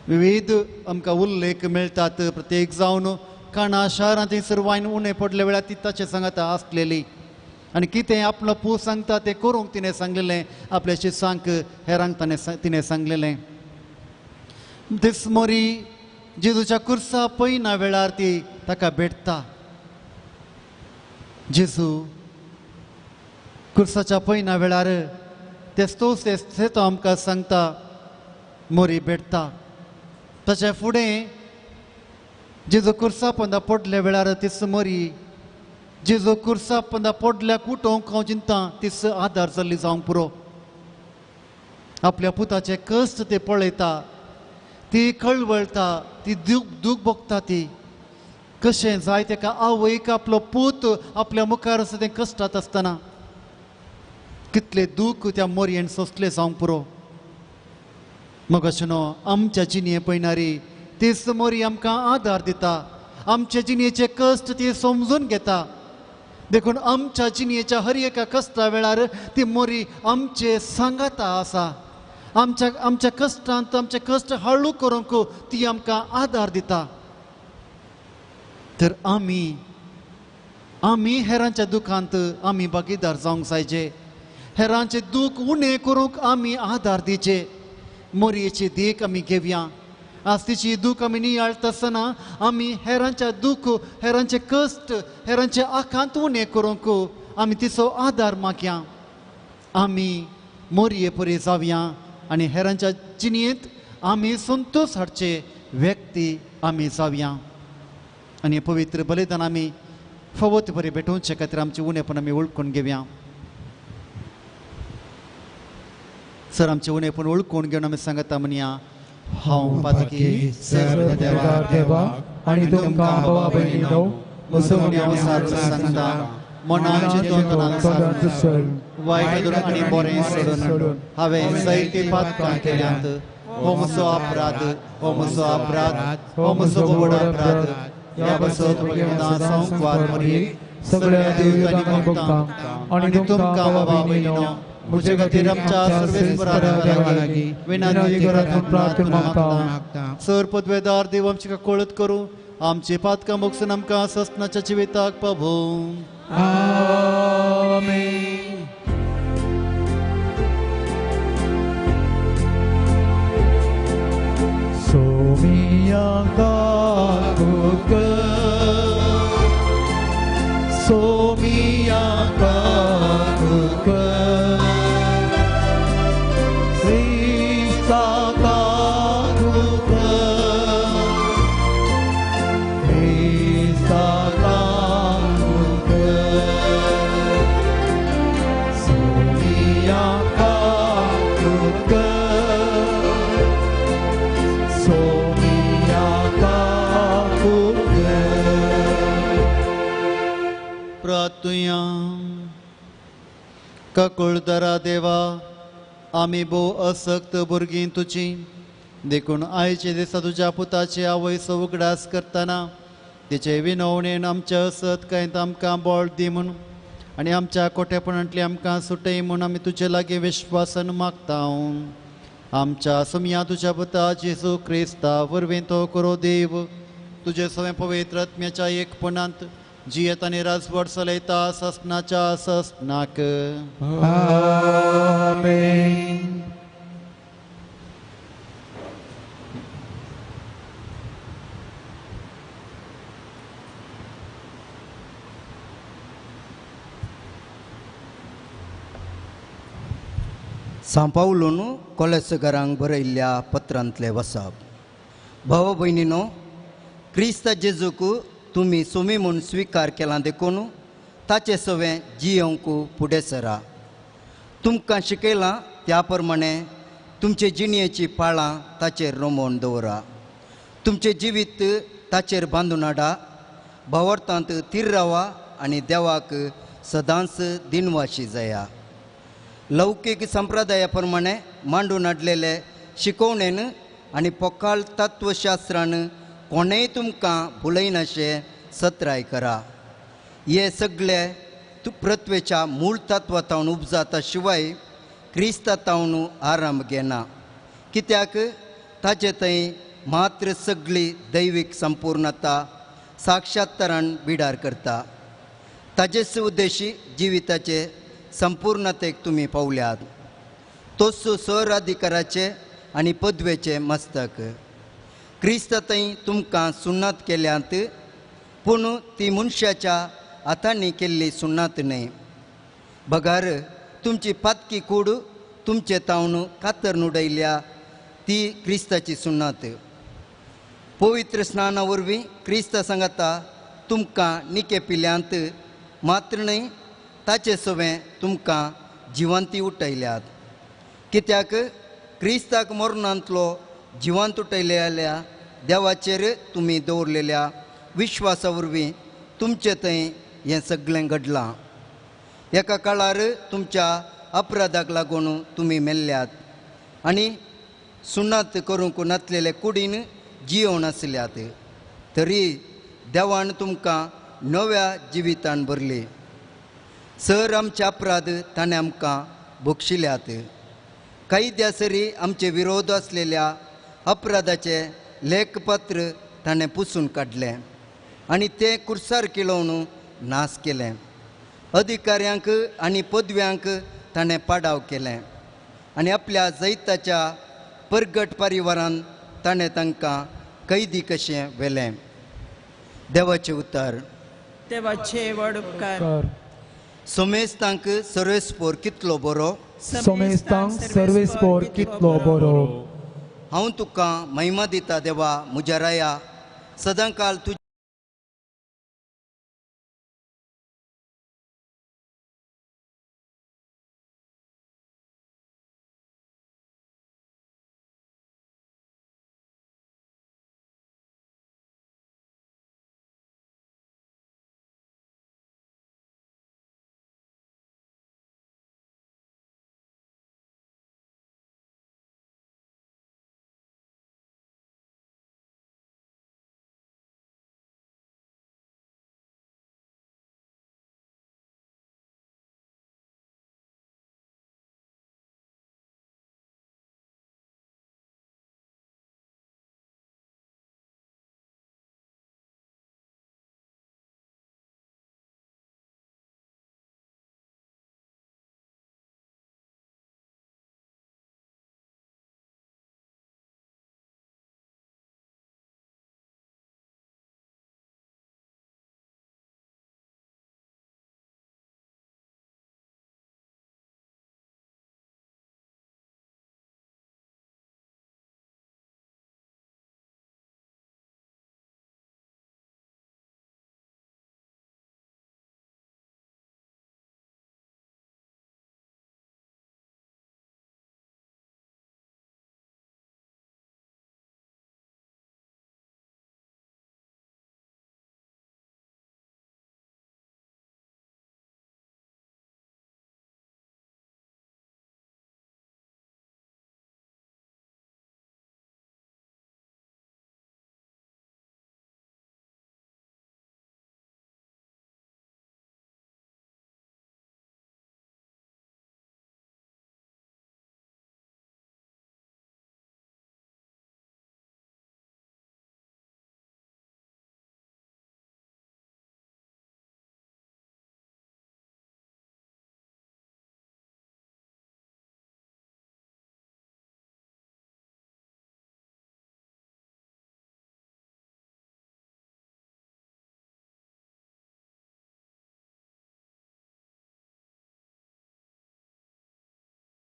विविध आमकां उल्लेख मेळटात. प्रत्येक जावन काणा शारांत थंयसर वायन उणें पडल्या वेळार ती ताचे सांगात आसलेली आनी कितें आपलो पूत सांगता तें करूंक तिणें सांगलेलें, आपल्या शिसांक हेरांक तिणें सांगलेलें. तेच मोरी जेजूच्या कुर्सा पयना वेळार ती ताका भेटता. जेजू कुर्साच्या पयना वेळार तेच तो आमकां सांगता, मोरी भेटता. ताच्या फुडें जेजू कुर्सा पोंदा पडल्या वेळार तीच मोरी जेजू कुर्सा पोंदा पडल्या कुटोंक हांव चिंता तीच आदार जाल्ली जावंक पुरो. आपल्या पुताचे कश्ट ते पळयता, ती कळवळटा, ती दूख भोगता. ती कशें जाय तेका आवयक आपलो पूत आपल्या मुखार आसा तें कश्टात आसतना कितले दूख त्या मोरयेन सोंसले जावंक पुरो. मग अशें न्हू आमच्या जिणये पयणारी तीच मोरी आमकां आदार दिता, आमचे जिणयेचे कश्ट ती समजून घेता. देखून आमच्या जिणयेच्या हर एका कश्टा वेळार ती मोरी आमचे सांगाता आसा. आमच्या आमच्या कश्टांत आमचे कश्ट हळू करूंक ती आमकां आदार दिता. तर आमी आमी हेरांच्या दुखांत आमी भागीदार जावंक जायचे, हेरांचे दूख उणें करूंक आमी आदार दिवचे. मोरयेची देख आमी घेवया. आज तिची दूख आमी नियाळटा आसतना आमी हेरांच्या दूख, हेरांचे कश्ट, हेरांचे आकांत उणें करूंक आमी तिचो आदार मागया. आमी मोरये परी जावया आनी हेरांच्या जिणयेंत आमी संतोश हाडचे व्यक्ती आमी जावया. आनी पवित्र बलिदान आमी फावो ते बरें भेटोवचे खातीर आमचें उणेपण आमी वळखून घेवया. सर आमचें उणेपण वळखून घेवन आमी सांगता म्हणया, हांव पातकी देवा आनी तुमकां भावा भयणीनो सांगता, मनाचे तोंडान वायट आनी बरें सोडून हांवें जायतीं पातकां केल्यांत. हो म्हजो अपराध, हो म्हजो अपराध, हो म्हजो व्हड अपराध. ह्या पासत संकवार मरिये, सगळ्या देवतांनी भक्तांक आनी तुमकां बाबा भयणीनो म्हजे खातीर आमच्या सर्वेस्परा देवा लागीं विनंती करात प्रार्थना मागता. सर पदवेदार देव आमची कळत करूं, आमची पातकां मोगसून आमकां ससनाच्या जिविताक पावोवं. आमेन. सोमिया काकुक, सोमिया काकुक, क्रिस्ता काकुक, क्रिस्ता काकुक, सोमिया काकुक, सोमिया काकुक. प्रार्थुया. काकुळदरा देवा, आमी भोव असक्त भुरगीं तुजी, देखून आयचे दिसा तुज्या पुताची आवयचो उगडास करतना तिचे विनवणेन आमच्या असत्कायेंत आमकां बळ दी म्हूण आनी आमच्या कोठेपणांतली आमकां सुटय म्हूण आमी तुजे लागीं विश्वासान मागता. आमच्या सुमया तुज्या पुता जेजू क्रिस्ता वरवीं तो करो देव, तुजे सवें पवित्र आत्म्याच्या एकपणांत जियेत आनी राजवट चलयता ससनाच्या ससनाक. आमेन. सांपावलून कोलेसगरांक बरयल्ल्या पत्रांतले वसाप. भाव भयणीनो, क्रिस्त जेजूक तुमी सोमी म्हूण स्विकार केला देखून ताचे सवें जियोवंक फुडें सरा. तुमकां शिकयलां त्या प्रमाणे तुमचे जिणयेची पाळां ताचेर रोमोवन दवरा. तुमचें जिवीत ताचेर बांदून हाडा. भावार्थांत थीर रावा आनी देवाक सदांच दिनवाशी जाया. लौकीक संप्रदाया प्रमाणे मांडून हाडलेले शिकोवणेन आनी पोकाळ तत्वशास्त्रान कोणेय तुमकां भुलयनाशें सत्राय करा. हे सगळे पृथ्वेच्या मूळ तत्वातावन उपजाता शिवाय क्रिस्ता तावन आराम घेना, कित्याक ताचे थंय मात्र सगळी दैवीक संपूर्णता साक्षात्तरान बिडार करता. ताजेच उद्देशी जिविताचे संपूर्णतेक तुमी पावल्यात. तोच सर अधिकाराचे आनी पदवेचे मस्तक. क्रिस्त थंय तुमकां सुन्नात केल्यांत, पूण ती मनशाच्या हातांनी केल्ली सुन्नात न्हय, बगर तुमची पातकी कूड तुमचे तावन कातर उडयल्या ती क्रिस्ताची सुन्नात. पवित्र स्नाना वरवीं क्रिस्त सांगाता तुमकां निके पिल्यांत मात्र न्हय, ताचे सवें तुमकां जिवंती उठयल्यात. कित्याक क्रिस्ताक मरणांतलो जिवंत उठयलेल्या देवाचेर तुमी दवरलेल्या विश्वासा वरवीं तुमचे थंय हें सगळें घडलां. एका काळार तुमच्या अपराधाक लागून तुमी मेल्ल्यात आनी सुन्नात करूंक नातलेले कुडीन जियोवन आसल्यात, तरी देवान तुमकां नव्या जिवितान भरली. सर आमचे अपराध ताणें आमकां बक्षिल्यात. कायद्या सरी आमचे विरोध आसलेल्या अपराधाचें लेखपत्र ताणें पुसून काडलें आनी तें कुर्सार किलोवन नाश केलें. अधिकाऱ्यांक आनी पदव्यांक ताणें पाडाव केलें आनी आपल्या जैताच्या परगट परिवारान ताणें तांकां कैदी कशें व्हेलें. देवाचें उतर. देवाचे व्हड उपकार. सोमेस्तांक सर्वेस्पोर कितलो बरो, सोमेस्तांक सर्वेस्पोर कितलो बरो. हांव तुका महिमा दिता देवा म्हज्या राया, सदांकाल तुज्या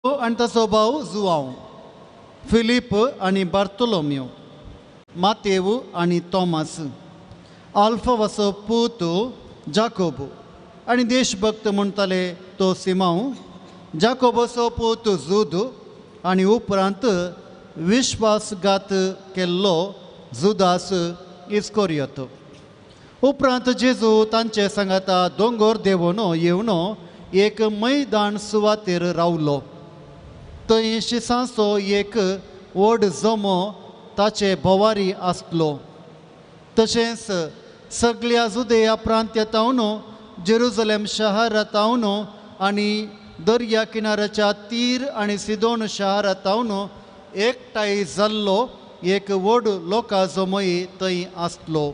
आनी ताचो भाव जुआंव, फिलीप आनी बार्तोलोमियो, मातेव आनी तॉमास, आल्फावाचो पूत जाकोब आनी देशभक्त म्हणटाले तो सिमांव, जाकोबाचो पूत जुद आनी उपरांत विश्वासघात केल्लो जुदास इस्कोरियत. उपरांत जेजू तांचे सांगाता दोंगोर देंवोन येवन एक मैदान सुवातेर रावलो. थंय शिसांचो एक व्हड जमो ताचे भोवारी आसलो. तशेंच सगळ्या जुदेया प्रांत्यांतावन, जेरुजलेम शहरांतावन आनी दर्या किनाऱ्याच्या तीर आनी सिदोन शहरांतावन एकठांय जाल्लो एक व्हड लोकां जमोय थंय आसलो.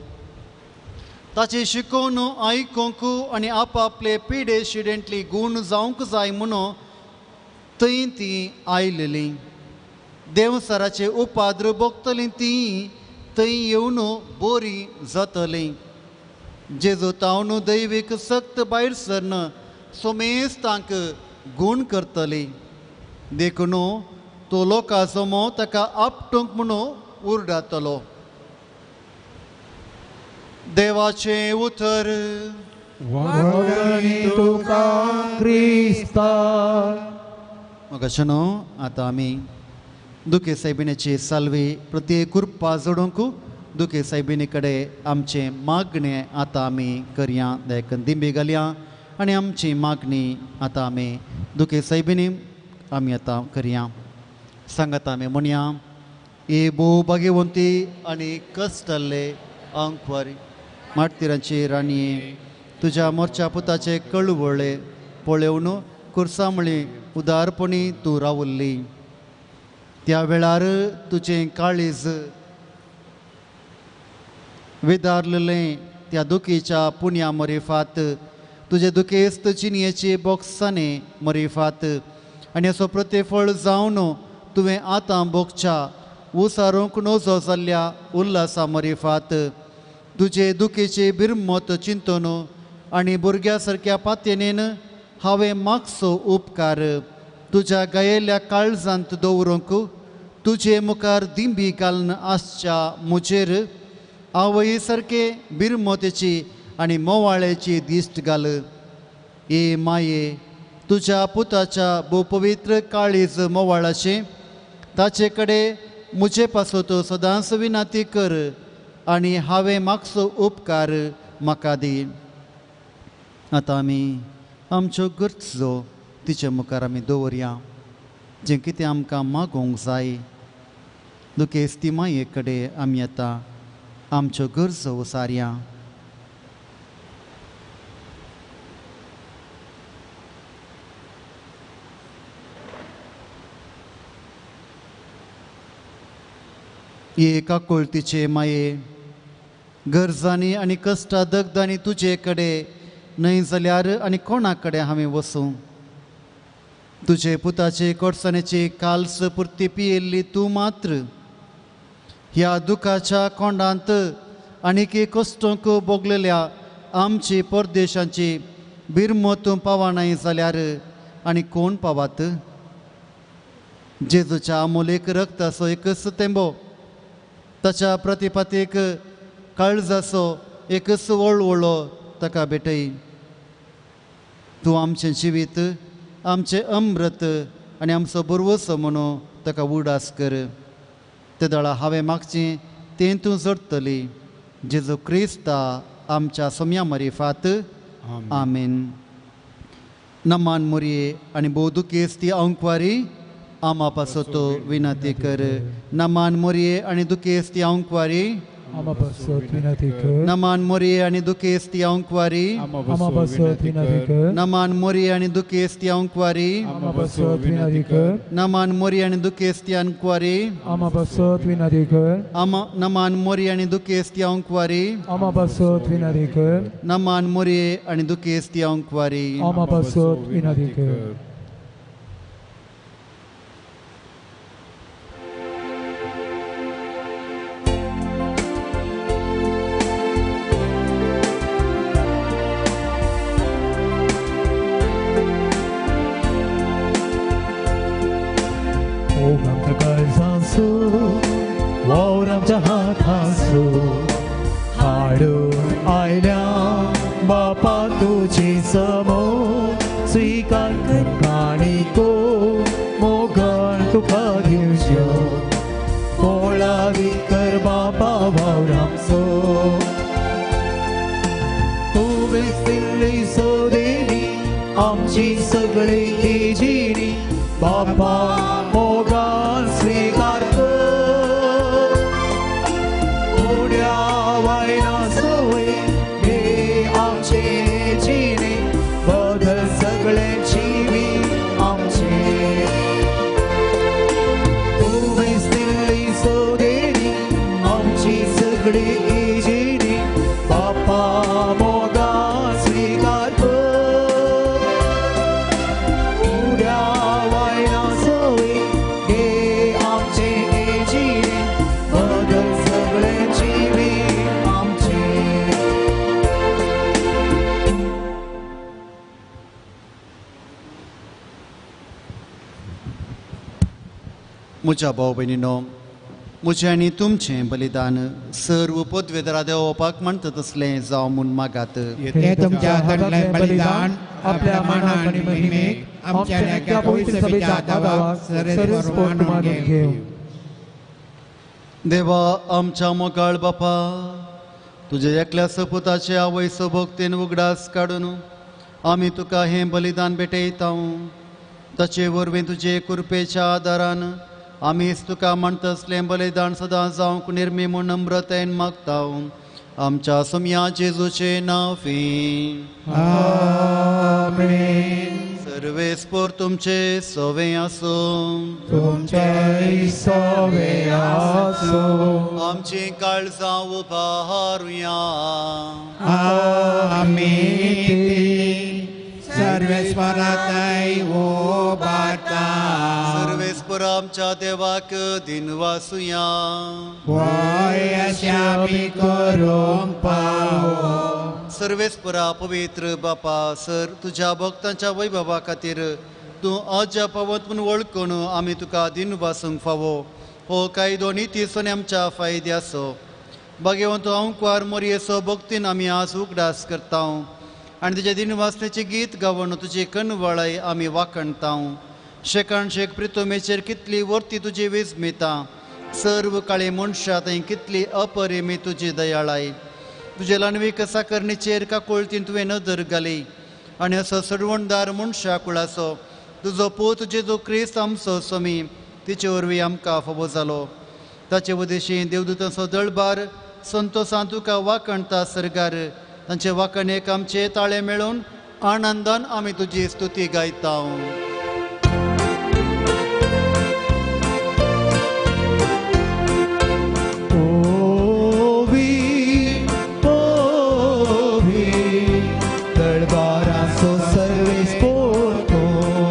ताची शिकोवन आयकूंक आनी आपापले पिडे शिडेंतली गूण जावंक जाय म्हणून थंय ती आयलेली. देंवसराचे उपाद्र भोगतलीं ती थंय येवन बोरी जातली. जेजू तावन दैवीक सक्त भायर सरन सोमेस्तांक गूण करतली. देखून तो लोकां जमो ताका आपटूंक म्हणून उरडातलो. देवाचें उतर. वंदनी तुका क्रिस्ता. मगाशनो आतां आमी दुखे सायबिणीची साल्वी प्रत्येक कृपा जोडूंक दुखे सायबिणी कडेन आमचें मागणें आतां आमी करया. देखून दिंबी घालया आनी आमची मागणी आतां आमी दुखे सायबिणी आमी आतां करया. सांगात आमी म्हणया, ए भोव भाग्यवंती आनी कश्टल्ले आंकवारी मार्तिरांची राणये, तुज्या मोरच्या पुताचे कळवळे पळोवन कुर्सामळी उदारपणी तूं रावल्ली. त्या वेळार तुजें काळीज विदारलें त्या दुखीच्या पुण्या मरिफात, तुजे दुखेस्त जिणयेचे बोक्साने मरिफात आनी असो प्रतिफळ जावन तुवें आतां भोगच्या उसारूंक नजो जाल्ल्या उल्लासा मरिफात, तुजे दुखेचे बिरमत चिंतून आनी भुरग्या सारक्या पातयेन हांवें मागचो उपकार तुज्या गायेल्या काळजांत दवरूंक तुजे मुखार दिंबी घालून आसच्या म्हजेर आवय सारके बिरमतेची आनी मोवाळेची दिश्ट घाल. ए माये, तुज्या पुताच्या भोवपवित्र काळीज मोवाळाचें ताचे कडेन म्हजे पासत सदांच विनंती कर आनी हांवें मागचो उपकार म्हाका दी. आतां आमी आमच्यो गरजो तिचे मुखार आमी दवरया, जें कितें आमकां मागोवंक जाय. दुखेस्ती माये कडेन आमी आतां आमच्यो गरजो उसारया. एका कोळतीचे माये, गरजांनी आनी कश्टा दगदांनी तुजे कडेन न्हय जाल्यार आनी कोणा कडेन हांवें वसूं? तुजे पुताचे कोडसाणेची काल्स पुरती पियेल्ली तूं मात्र ह्या दुखाच्या कोंडांत आनीक कश्टोंक भोगलेल्या आमची परदेशांची बिरमो तूं पावनाय जाल्यार आनी कोण पावात? जेजूच्या अमोलेक रक्ताचो एकच तेंबो, ताच्या प्रतिपातीक काळजाचो एकच वळवळो ताका भेटय. तूं आमचें जिवीत, आमचें अमृत आनी आमचो बरवसो म्हणून ताका उडास कर. ते दळा हांवें मागचें तें तूं जोडटली. जेजू क्रिस्ता आमच्या सोम्या मरिफात. आमेन. नमान मोरये आनी भोव दुखेस्ती आंकवारी आमा पासत विनंती कर. नमान मोरये आनी दुखेस्ती आंकवारी आमा पासत विनंती कर. नमान मोरये आनी दुखेस्ती आंकवारी आमा पासत विनंती कर. नमान मोरये आनी दुखेस्ती आंकवारी आमा पासत विनंती कर. नमान मोरये आनी दुखेस्ती आंकवारी आमा पासत विनंती कर. आमा नमान मोरये आनी दुखेस्ती आंकवारी आमा पासत विनंती कर. नमान मोरये आनी दुखेस्ती आंकवारी आमा पासत विनंती कर. जेजू वावर आमच्या हातासो हाडून आयल्या बापा तुजी समोर स्वीकार कर काणिको मोगान तुका दिवच्यो पोळावी कर बापा वावर आमचो तुवें दिल्ली सोदेवी आमची सगळी ती जिणी बापा मोगान स्वीकार कर उड्या वायना सोय हे आमचे जिणे बदल सगळे जिवी आमचे तुवें दिल्ली सोदेवी आमची सगळी जिणी बापा मोगान स्वीकार कर उड्या वायना सोय हे आमचे जिणे बदल सगळे जिवी आमचे. म्हज्या भाव भयणीनो, म्हजें आनी तुमचें बलिदान सर्व पदवेदरा देवपाक म्हणटा तसलें जावं म्हूण मागात. ते तुमच्या हातांतलें बलिदान आपल्या मानाक आनी महिमेक आमच्या एका पवित्र सभेच्या दावाक सर्वेस्पोर मानून घेवं. देवा आमच्या मोगाळ बापा, तुज्या एकल्या सपुताचे आवयचो भक्तीन उगडास काडून आमी तुका हें बलिदान भेटयता. ताचे वरवीं तुजे कृपेच्या आदारान आमीच तुका म्हणतसलें बलिदान सदां जावंक निर्मी म्हूण नम्रतेन मागता. आमच्या सोम्या जेजूचे नांवी आमेन. सर्वेस्पोर तुमचे सोवे आसूं. तुमचेय सोवे आसूं. आमची काळजां उबारुया. आमेन. सर्वेस्पराताय उबारता. सर्वेस्पोर आमच्या देवाक दिनवासुया. वय अशें आमी करूंक पावो. सर्वेस्परा पवित्र बापा, सर तुज्या भक्तांच्या वैभवा खातीर तूं अजाप पावत म्हूण वळखून आमी तुका दिनवासूंक फावो. हो कायदो नितीचो आनी आमच्या फायद्याचो. भाग्यवंत अंकवार मोरयेचो भक्तीन आमी आज उगडास करता आनी तुज्या दिनवासनेचें गीत गावन तुजी कनवळाय आमी वाखणता. शेकान शेक प्रितोमेचेर कितली वर्ती तुजी विस्मिता, सर्व काळे मनशां थंय कितली अपरिमी तुजी दयाळाय. तुजे ल्हानवीक साकरणीचेर काकुळतीन तुवें नदर घाली आनी असो सडवणदार मनशा कुळाचो तुजो पूत जेजू क्रिस्त आमचो स्वामी तिचे वरवीं आमकां फावो जालो. ताचे उदेशी देवदूतांचो दळबार संतोसान तुका वाखणता सरगार. तांचे वाखणेक आमचे ताळे मेळून आनंदान आमी तुजी स्तुती गायता. ओवी ओवी दळबाराचो सर्वेस्पोर तूं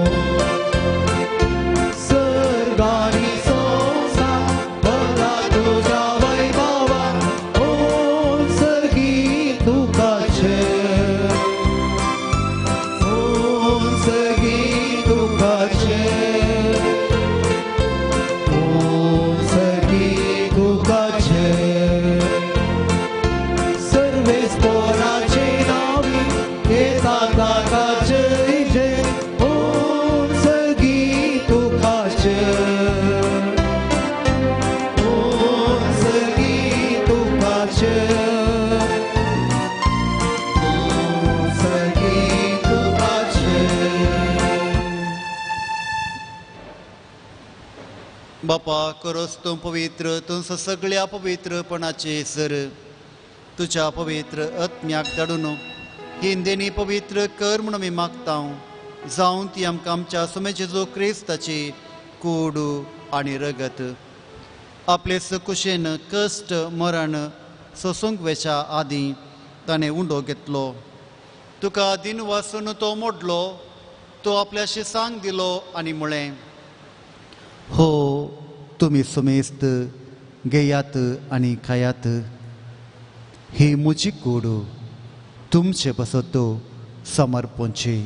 सर्गानी संवसार भरला तुज्या वैभवान. ओ सर्गी तुका जय, ओ सर्गी तुका जय, ओ सर्गी तुका जय. सर्वेस्पोराचे नावी येता ताका जय जय. ओ सर्गी तुका जय, ओ सर्गी तुका जय, ओ सर्गी तुका जय. बापा करोस तूं पवित्र, तूं सगळ्या पवित्रपणाचे सर तुज्या पवित्र आत्म्याक धाडून ही देणी पवित्र कर म्हूण आमी मागता. जावन ती आमकां आमच्या सुमे जेजू क्रिस्ताची कूड आनी रगत आपले कुशेन कश्ट मरण सोसूंक वेच्या आदीं ताणें उंडो घेतलो. तुका दिन वासून तो मोडलो, तो आपल्या शिसांक दिलो आनी म्हळें, हो तुमी सुमेस्त घेयात आनी खायात, ही म्हजी कूड तुमचे पासत समर्पणची.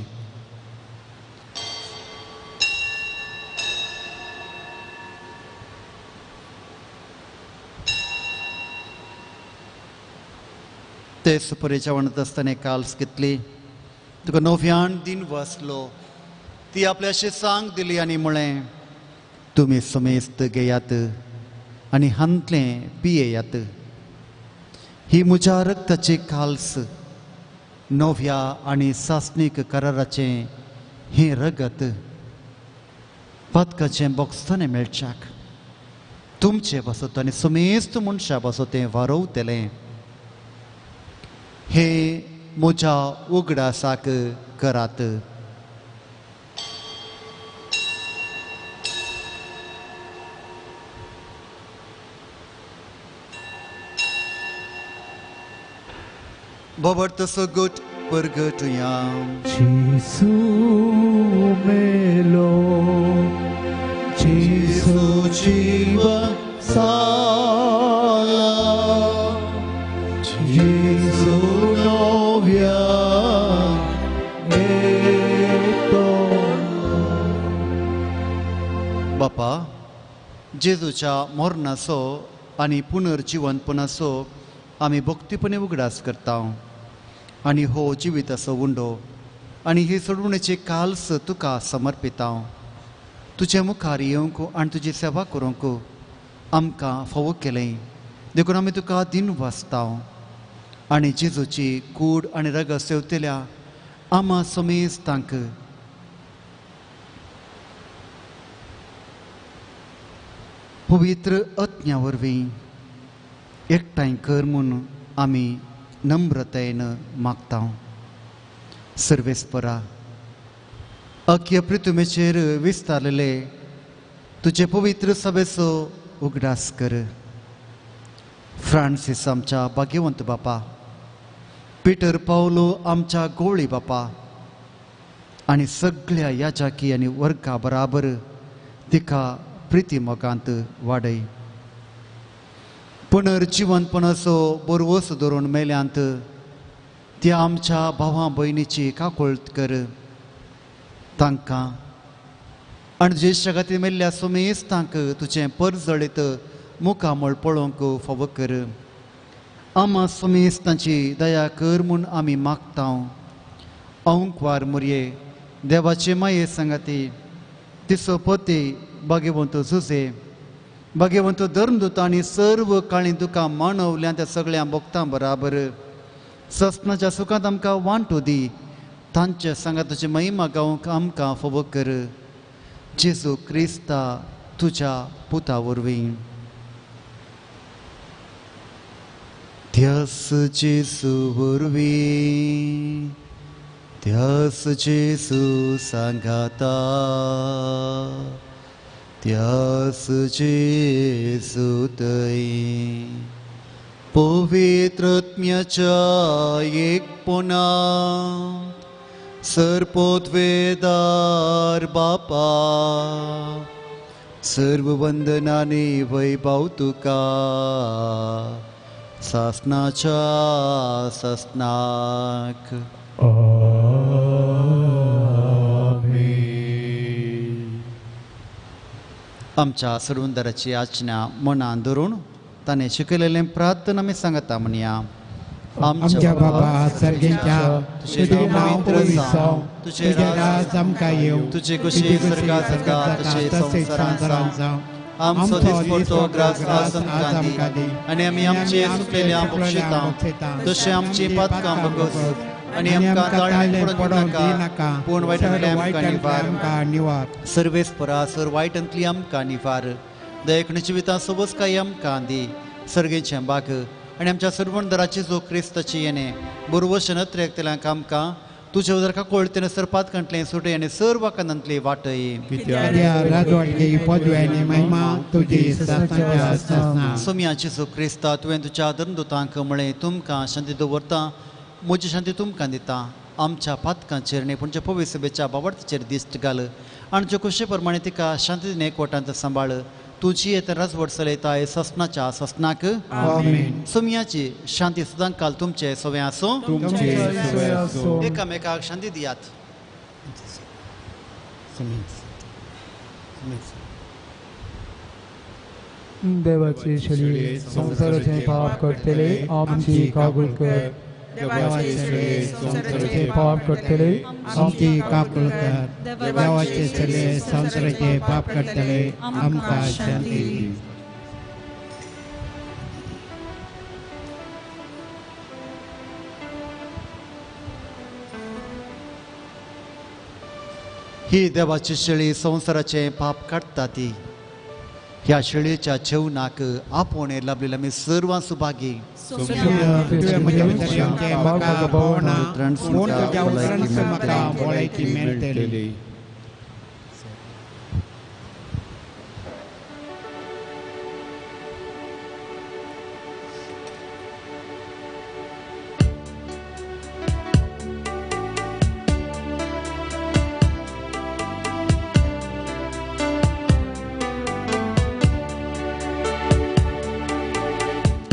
ते सुपरे जेवण आसतना काल्स घेतली, तुका नव्यान दिन वाचलो, ती आपल्याशी सांग दिली आनी म्हळें, तुमी समेस्त घेयात आनी हांतलें पियेयात. ही म्हज्या रक्ताची काल्स, नव्या आनी सासणीक कराराचें हें रगत पातकाचें बोगसणें मेळच्याक तुमचे पासत आनी समेस्त मनशा पासत तें वारोवतलें. हे म्हज्या उगडासाक करात. बाबर तसो गोट परगटुया. जेसू मेलो, जेसू जीव साला, जेसू नव्या येतो. बापा, जेजूच्या मरणाचो आनी पुनर्जिवनपणाचो आमी भक्तीपणे उगडास करता आनी हो जिविताचो उंडो आनी ही सोडवणेची काल्स तुका समर्पिता. तुजे मुखार येवंक आनी तुजी सेवा करूंक आमकां फावो केलें, देखून आमी तुका दिन वाचता आनी जेजूची कूड आनी रगत सेवतल्या आमा समेस्तांक पवित्र आत्म्या वरवीं एकठांय कर म्हूण आमी नम्रतायेन मागता. सर्वेस्परा, अख्य पृथ्वीचेर विस्तारलेले तुजे पवित्र सभेचो उगडास कर. फ्रांसीस आमच्या भाग्यवंत बापा, पिटर पावलो आमच्या गोळी बापा आनी सगळ्या याजाकी आनी वर्गा बराबर तिका प्रिती मोगांत वाडय. पुनर्जिवनपणाचो बरवस धरून मेल्यांत त्या आमच्या भावा भयणीची काकुळट कर. तांकां आनी ज्येश्ठ खातीर मेल्ल्या सुमेस्तांक तुजें परजळीत मुखामळ पळोवंक फावो कर. आमा सुमेस्तांची दया कर म्हूण आमी मागता. अंकवार मुरये देवाचे माये सांगाती तिसो पती भाग्यवंत जुजे भाग्यवंत धर्मदूत आनी सर्व काळी दुकां मानवल्या त्या सगळ्या भक्तां बराबर सस्नाच्या सुखांत आमकां वांटू दी. तांचे सांगात तुजी महिमा गावंक आमकां फावो कर. जेजू क्रिस्ता तुज्या पुता वरवीं. त्यास जेजू वरवीं, त्यास जेजू सांगाता, त्यास जेजू थंय पवित्र आत्म्याच्या एकपणांत सर्पोद्वेदार बापा सर्व वंदनाने वैभव तुका सासनाच्या सासनाक. आमच्या सोडवणदाराची आज्ञा मनान धरून ताणें शिकयलेलें प्रार्थना आमी सांगता म्हणया. आमच्या बाबा सर्गेच्या, तुजें नांव पवित्र जावं, तुजें राज आमकां येवं, तुजी खुशी स्वर्गात जाता तशें संवसारांत जावं. आमचो दिसपडतो ग्रास आज आमकां दी आनी आमी आमचे सुकलेल्या बक्षिता तशें आमची पातकां बगस आनी आमकां ताळणें पडूंक दिनाका, पूण वायटांतली आमकां निवार. सर्वेस्परा सर वायटांतली आमकां निवार. दयेकणी जिवितां सोबसकाय आमकां दी. सर्गेचें बाग आनी आमच्या सर्वणदाराची जो क्रिस्ताची येणे बरोवश नत्रेकतल्यांक आमकां तुजे उदरका कोळतेन सरपात कंटलें सुटे आनी सर्व कानांतली वाटय. सोम्याची जो क्रिस्ता तुवें तुज्या धर्मदूतांक म्हळें, तुमकां शांती दवरता, म्हजी शांती तुमकां दिता. आमच्या पातकांचेर न्ही पूण पवित्र सभेच्या बाबडतीचेर दिश्ट घाल आनी ज्यो खुशे प्रमाणे तिका शांती एकवटांत सांबाळ. तुजी येत राजवट चलयताय ससनाच्या ससनाक. सोम्याची शांती सदां काल तुमचे सवे आसूं. एकामेकाक शांती दियात. देवाची शरी संवसाराचें पाप करतले आमची कागूल कर. देवाचे चले संवसाराचे पाप करतले आमची काकूळ कर. देवाचे चले संवसाराचे पाप करतले आमकां शांती दी. ही देवाची शेळी संवसाराचे पाप काडटा ती. ह्या शेळयेच्या जेवणाक आपोवणें लाभलेले आमी सर्वां सुभागी. मेळटली.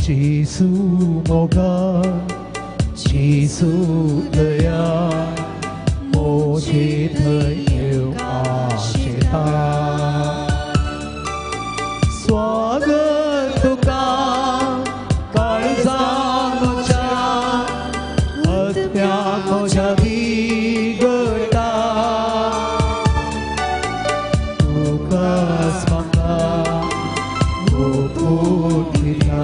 जेसू मोगा जेसू दया मोजे थंय आशेता. स्वागत तुका काळजा म्हज्या आत्म्या म्हज्या बिगडटा. तुकाच म्हाका ओपून दिता.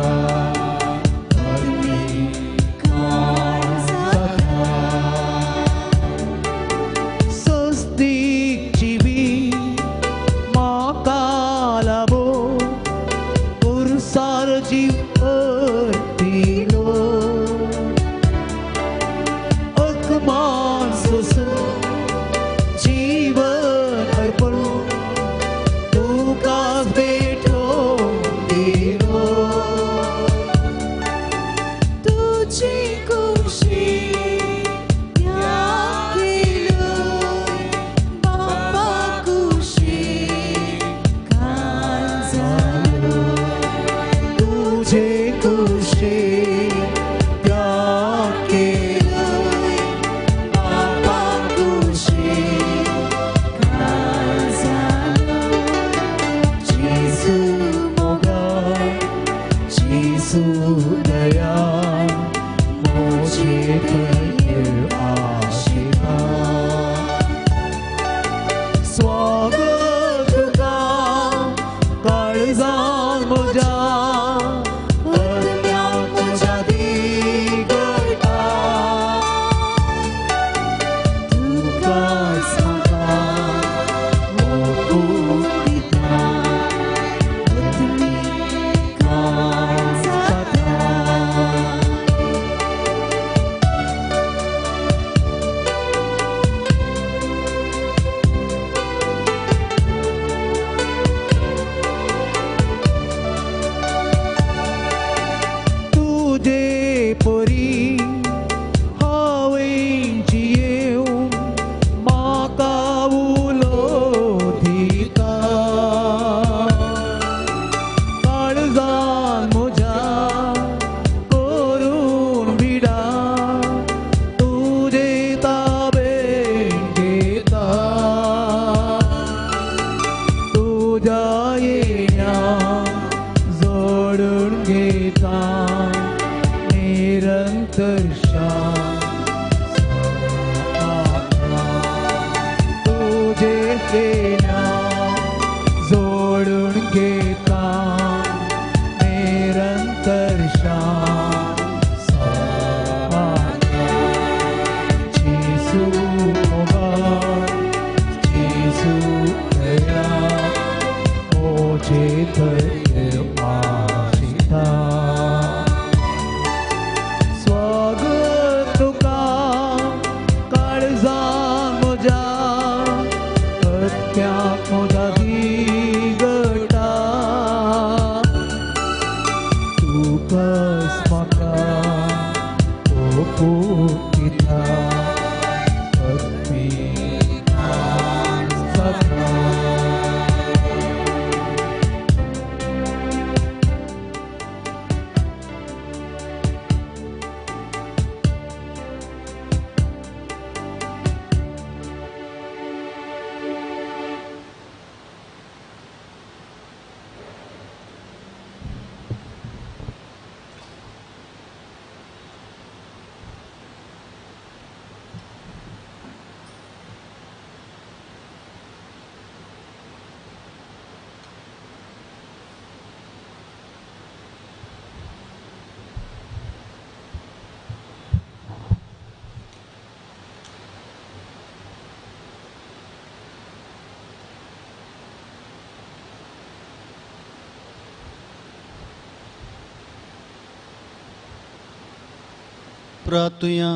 प्रातुया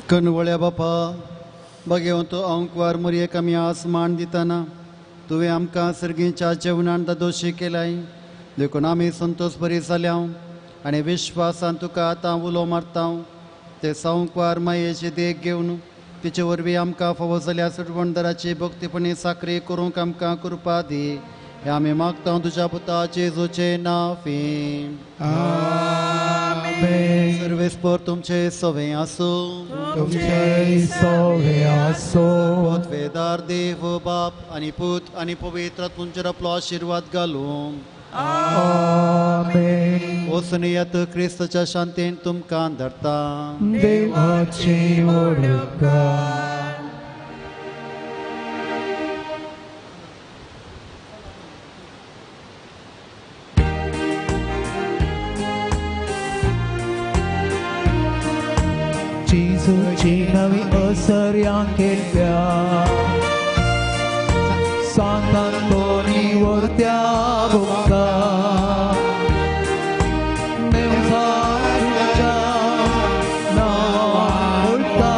कनवळ्या बापा बगेवंत अंकवार मोरयेक आमी आस मान दितना तुवें आमकां सर्गीच्या जेवणान दादोशी केलाय देखून आमी संतोष बरी जाल्या आनी विश्वासान तुका आतां उलो मारता ते सावंकवार मायेची देख घेवन तिचे वरवीं आमकां फावो जाल्या सुटवणदाराची भक्तीपणी साकरी करूंक आमकां कृपा दी हे आमी मागता तुज्या पुता जेजूचे नांव. आमेन. सर्वेस्पर तुमचे सवे आसूं. तुमचे सवे आसूं. पदवेदार देव बाप आनी पूत आनी पवित्र तुमचेर आपलो आशिर्वाद घालूं. आमेन. वचून येत क्रिस्ताच्या शांतीन तुमकां धरता. देवाची ओळख. जेजूची नवी असर्यां केल्या सांतांतोनी वरत्या बुका देवसाच्या नांवान उरता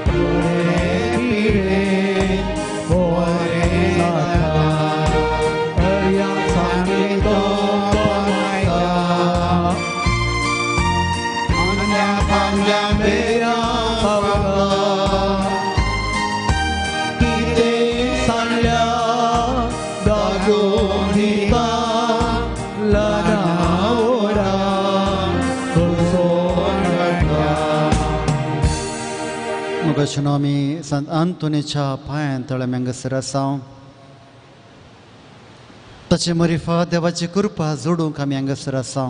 बरें पिडेन बरें जाता अर्या सांगितो कोणायता कितें सांडल्या दागोनिता लनावरा मगाशेन आमी संत आंतोनीच्या पांयान तळ्या हांगासर आसा. ताचे मरिफा देवाची कृपा जोडूंक आमी हांगासर आसा.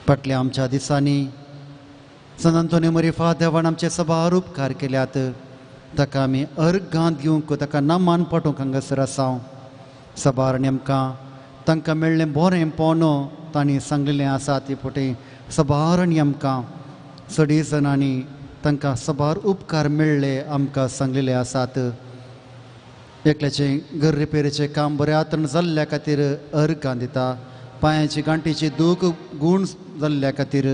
फाटल्या आमच्या दिसांनी संत आंतोनी मरिफा देवान आमचे सभार उपकार केल्यात. ताका आमी अर्गांत घेवंक ताका नामान पाठोवंक हांगासर आसा. सभार नेमकां तांकां मेळ्ळें बरें पोवनो तांणी सांगलेलें आसा ती फुडें सभार नेमकां सडी जाणांनी तांकां सभार उपकार मेळ्ळे आमकां सांगलेले आसात. एकल्याचें घर रिपेरीचें काम बऱ्या तरेन जाल्ल्या खातीर अर्गां दिता. पांयाची गांठीची दूख गूण जाल्ल्या खातीर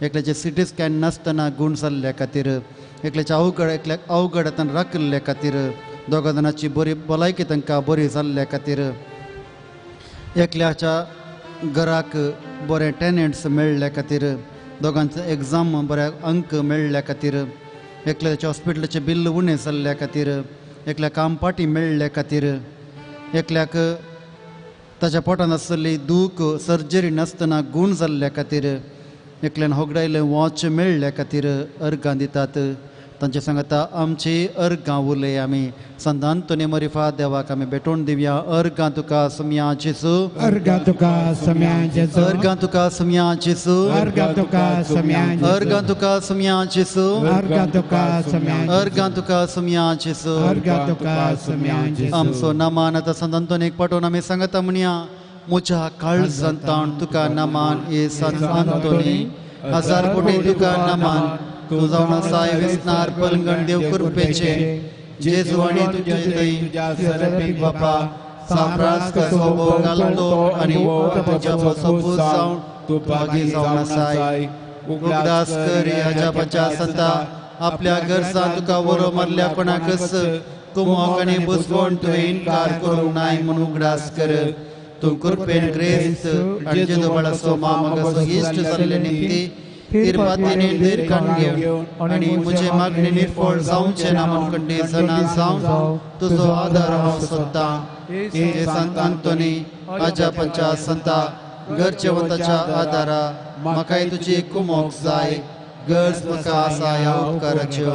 एकल्याचे सिटी स्कॅन नासतना गूण जाल्ल्या खातीर एकल्याच्या अवघड एकल्याक अवघडांतल्यान राखिल्ल्या खातीर दोगा जाणांची बरी भलायकी तांकां बरी जाल्ल्या खातीर एकल्याच्या घराक बरे टेनंट्स मेळ्ळ्या खातीर दोगांचो एग्जाम बऱ्या अंक मेळ्ळ्या खातीर एकल्याच्या हॉस्पिटलाचें बिल उणें जाल्ल्या खातीर एकल्या काम पाटी मेळ्ळ्या खातीर एकल्याक ताच्या पोटांत आसली दूख सर्जरी नासतना गूण जाल्ल्या खातीर एकल्यान होगडायलें वॉच मेळ्ळ्या खातीर अर्गां दितात. तांचे सांगता आमची अर्गां उलय आमी संत आंतोनी मरिफा देवाक आमी भेटोवन दिवया. अर्गां तुका सम्या जेजू. अर्गां तुका सम्या जेजू. अर्गां तुका सम्या जेजू. अर्गां तुका सम्या जेजू. अर्गां तुका सम्या जेजू. अर्गां तुका सम्या. अर्गां तुका सम्या जेजू. अर्गां तुका सम्या जेजू. आमचो नामान आतां संत आंतोनीक पाठोवन आमी सांगता म्हणया म्हज्या काळजांत तुका नामान ए संत आंतोनी हजार कोटी तुका नामान तूं जावन आसाय वेसनार पलंगण देव कृपेचे जेजू आनी तुजे थंय बापा सामराज कसो घालतो आनी तुज्या सोबूत जावन तूं भागी जावन आसाय. उगडास कर ह्या पाच्या संता आपल्या गरजां तुका वरो मारल्या कोणाकच कुमोक आनी बुजवण तुवें इनकार करूंक नाय म्हूण उगडास कर. तूं कृपेन ग्रेस्त आनी जेजू बाळाचो मामगाचो इश्ट जाल्ले निमती तिरपातीने दीर्घान घेवन आनी म्हजे मागणे निर्फळ जावचें ना म्हूण कंडीसना जावन तुजो आदार हांव सोदतां. हे संत आंतोनी आज्या पंचा संता गरजेवंताच्या आदारा म्हाकाय तुजी कुमोक जाय. गरज म्हाका आसा ह्या उपकाराच्यो.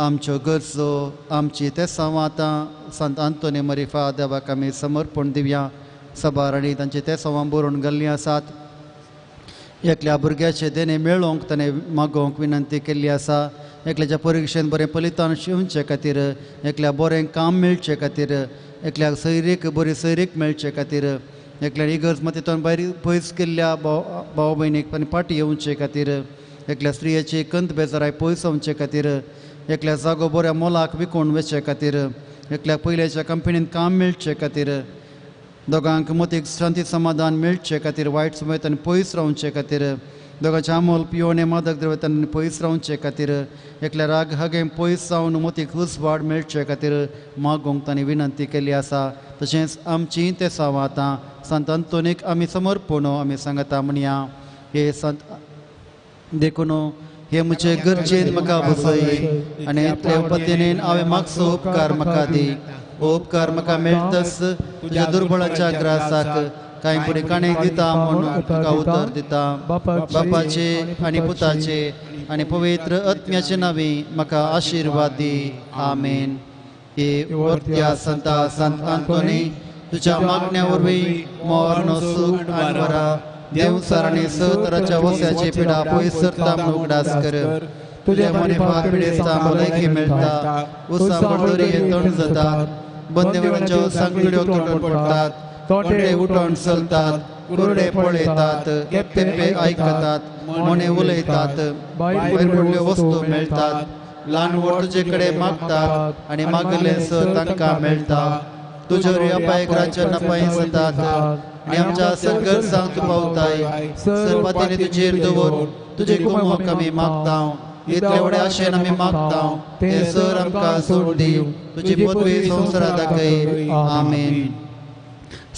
आमच्यो गरजो आमची ते संवातां संत आंतोनी मरिफा देवाक आमी समर्पण दिवया. सभार आनी तांचे ते संवां बरोवन घाल्लीं आसात. एकल्या भुरग्याचें देणें मेळोवंक ताणें मागोवंक विनंती केल्ली आसा. एकल्याच्या परिक्षेन बरें फलितांश येवचे खातीर एकल्या बरें काम मेळचे खातीर एकल्याक सैरीक बरी सैरीक मेळचे खातीर एकल्यान इगर्ज मतींतल्यान भायर पयस केल्ल्या भाव भयणीक आनी फाटीं येवचे खातीर एकल्या स्त्रियेची कंत बेजाराय पयस वचचे खातीर एकल्या जागो बऱ्या मोलाक विकून वचचे खातीर एकल्या पयल्याच्या कंपनीन काम मेळचे खातीर दोगांक मतीक शांती समाधान मेळचे खातीर वायट सुमेतान पयस रावचे खातीर दोगांचे आमोल पियोणे मादक द्रव्यान पयस रावचे खातीर एकल्या राग हागें पयस जावन मतीक हुसवाड मेळचे खातीर मागोंक तांणी विनंती केल्ली आसा. तशेंच आमची तेसांव आतां संत अंतोनीक आमी समर्पण आमी सांगता म्हणया. हे संत देखून हे म्हजे गरजेन म्हाका बसय आनी इतले उपतीन हांवें मागचो उपकार म्हाका दी. उपकार म्हाका मेळटच तुज्या दुर्बळाच्या ग्रासाक कांय फुडें काणेक दिता म्हणून तुका उतर दिता. बापाचे आनी पुताचे आनी पवित्र आत्म्याचे नांवी म्हाका आशिर्वाद दी. आमेन. हे वर्त्या संता संत अंतोनी तुज्या मागण्या वरवीं मर्ण सूख आनी वरा देवसार आनी स तराच्या वस्याची पिडा पयस सरता म्हूण उगडास कर. तुज्या मनीपाक पिडेस्तां भलायकी मेळटा, उसां बडदोरये तण जातात, बंदेवणाच्यो सांगड्यो तोडून पडटात, तोंडे उठोवन चलतात, कुरडे पळयतात, तेंपे आयकतात, मोने उलयतात, भायर पडल्यो वस्तू मेळटात, ल्हान व्हड तुजे कडेन मागतात आनी मागलें स तांकां मेळटा. तुज्या अपाय ग्राच्या नपाय जातात आनी आमच्या संघर्शांक तूं पावताय. सरपातीने तुजेर दवर तुजे कुमक आमी मागता. इतले व्हडे आशेन आमी मागता ते सर आमकां सोड दी. तुजी पदवी संवसारा दाखय. आमेन.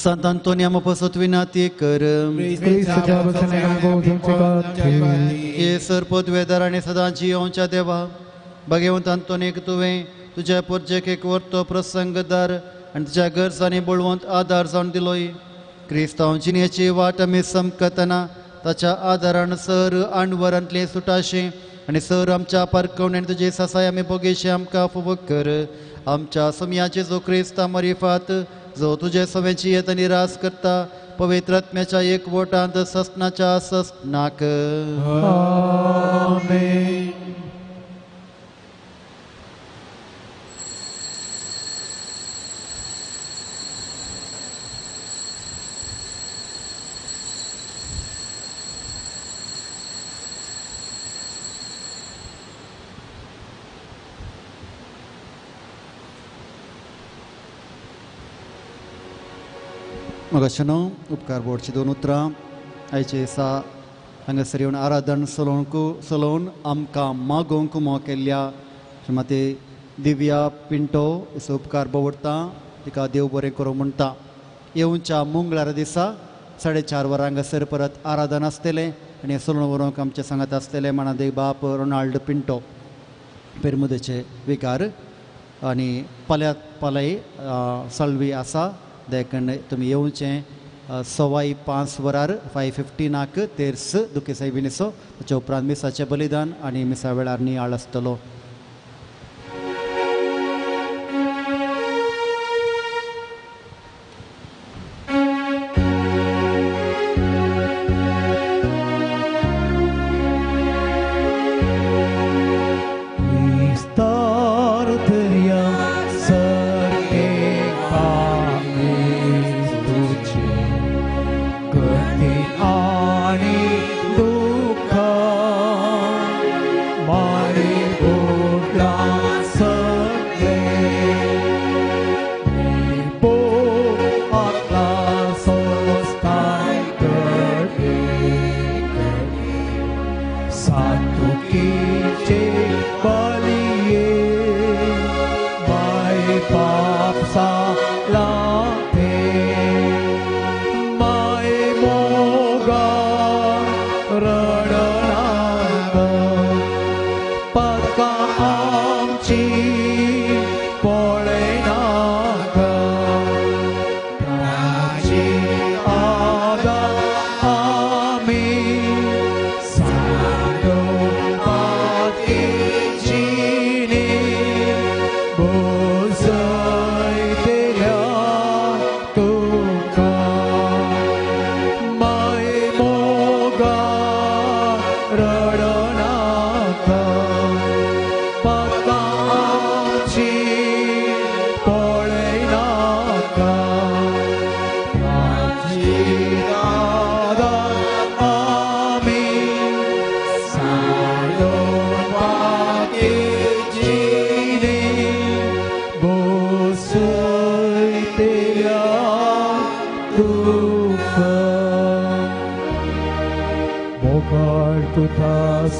संत अंतोनी आमकां पसत विनंती कर. हे सर पदवेदार आनी सदां जियोवच्या देवा, भगवंत अंतोनीक तुवें तुज्या परजेक एक वर्तो प्रसंगदार आनी तुज्या गरजांनी बळवंत आदार जावन दिलोय. क्रिस्तांव जिणेची वाट आमी समकतना ताच्या आदारान सर आणवरांतले सुटाशें आनी सर आमच्या पारकवणे आनी तुजे सासाय आमी भोगेशे आमकां फुबक कर. आमच्या समयाचे जो क्रिस्तांव मरिफात जो तुजे सवेची येत आनी रास करता पवित्र आत्म्याच्या एक वोटांत ससनाच्या ससनाक. आमेन. मगाशनो उपकार बोर्डची दोन उतरां आयचे दिसा हांगासर येवन आराधन सलोवन आमकां मागोवंक कुमो केल्ल्या श्रीमती दिव्या पिंटो हिचो उपकार बोवडटा. तिका देव बरें करूं म्हणटा. येवच्या मंगळारा दिसा 4:30 वरां हांगासर परत आराधन आसतलें आनी सलोवन व्हरूंक आमचे सांगात आसतलें मानादेक बाप रोनाल्ड पिंटो पेरमुदेचे विकार आनी पाल्या पालय सलवी आसा. देखून तुमी येवचें 5:15 वरार 5:15 तेर्स दुखे सायबिणीचो ताच्या उपरांत मिसाचें बलिदान आनी मिसा वेळार नियाळ आसतलो. Bozai te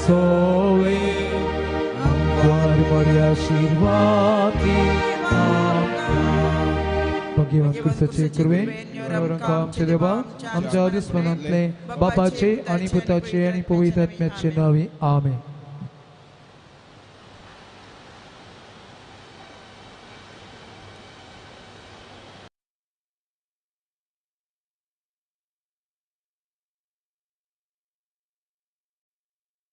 सोवे आमकां आशीर्वाद दी भगवान क्रिस्ताचे कृपेन आमच्या देवा आमच्या दुस्मनांतले बापाचे आणि पुताचे आणि पवित्र आत्म्याचे नावे आमेन.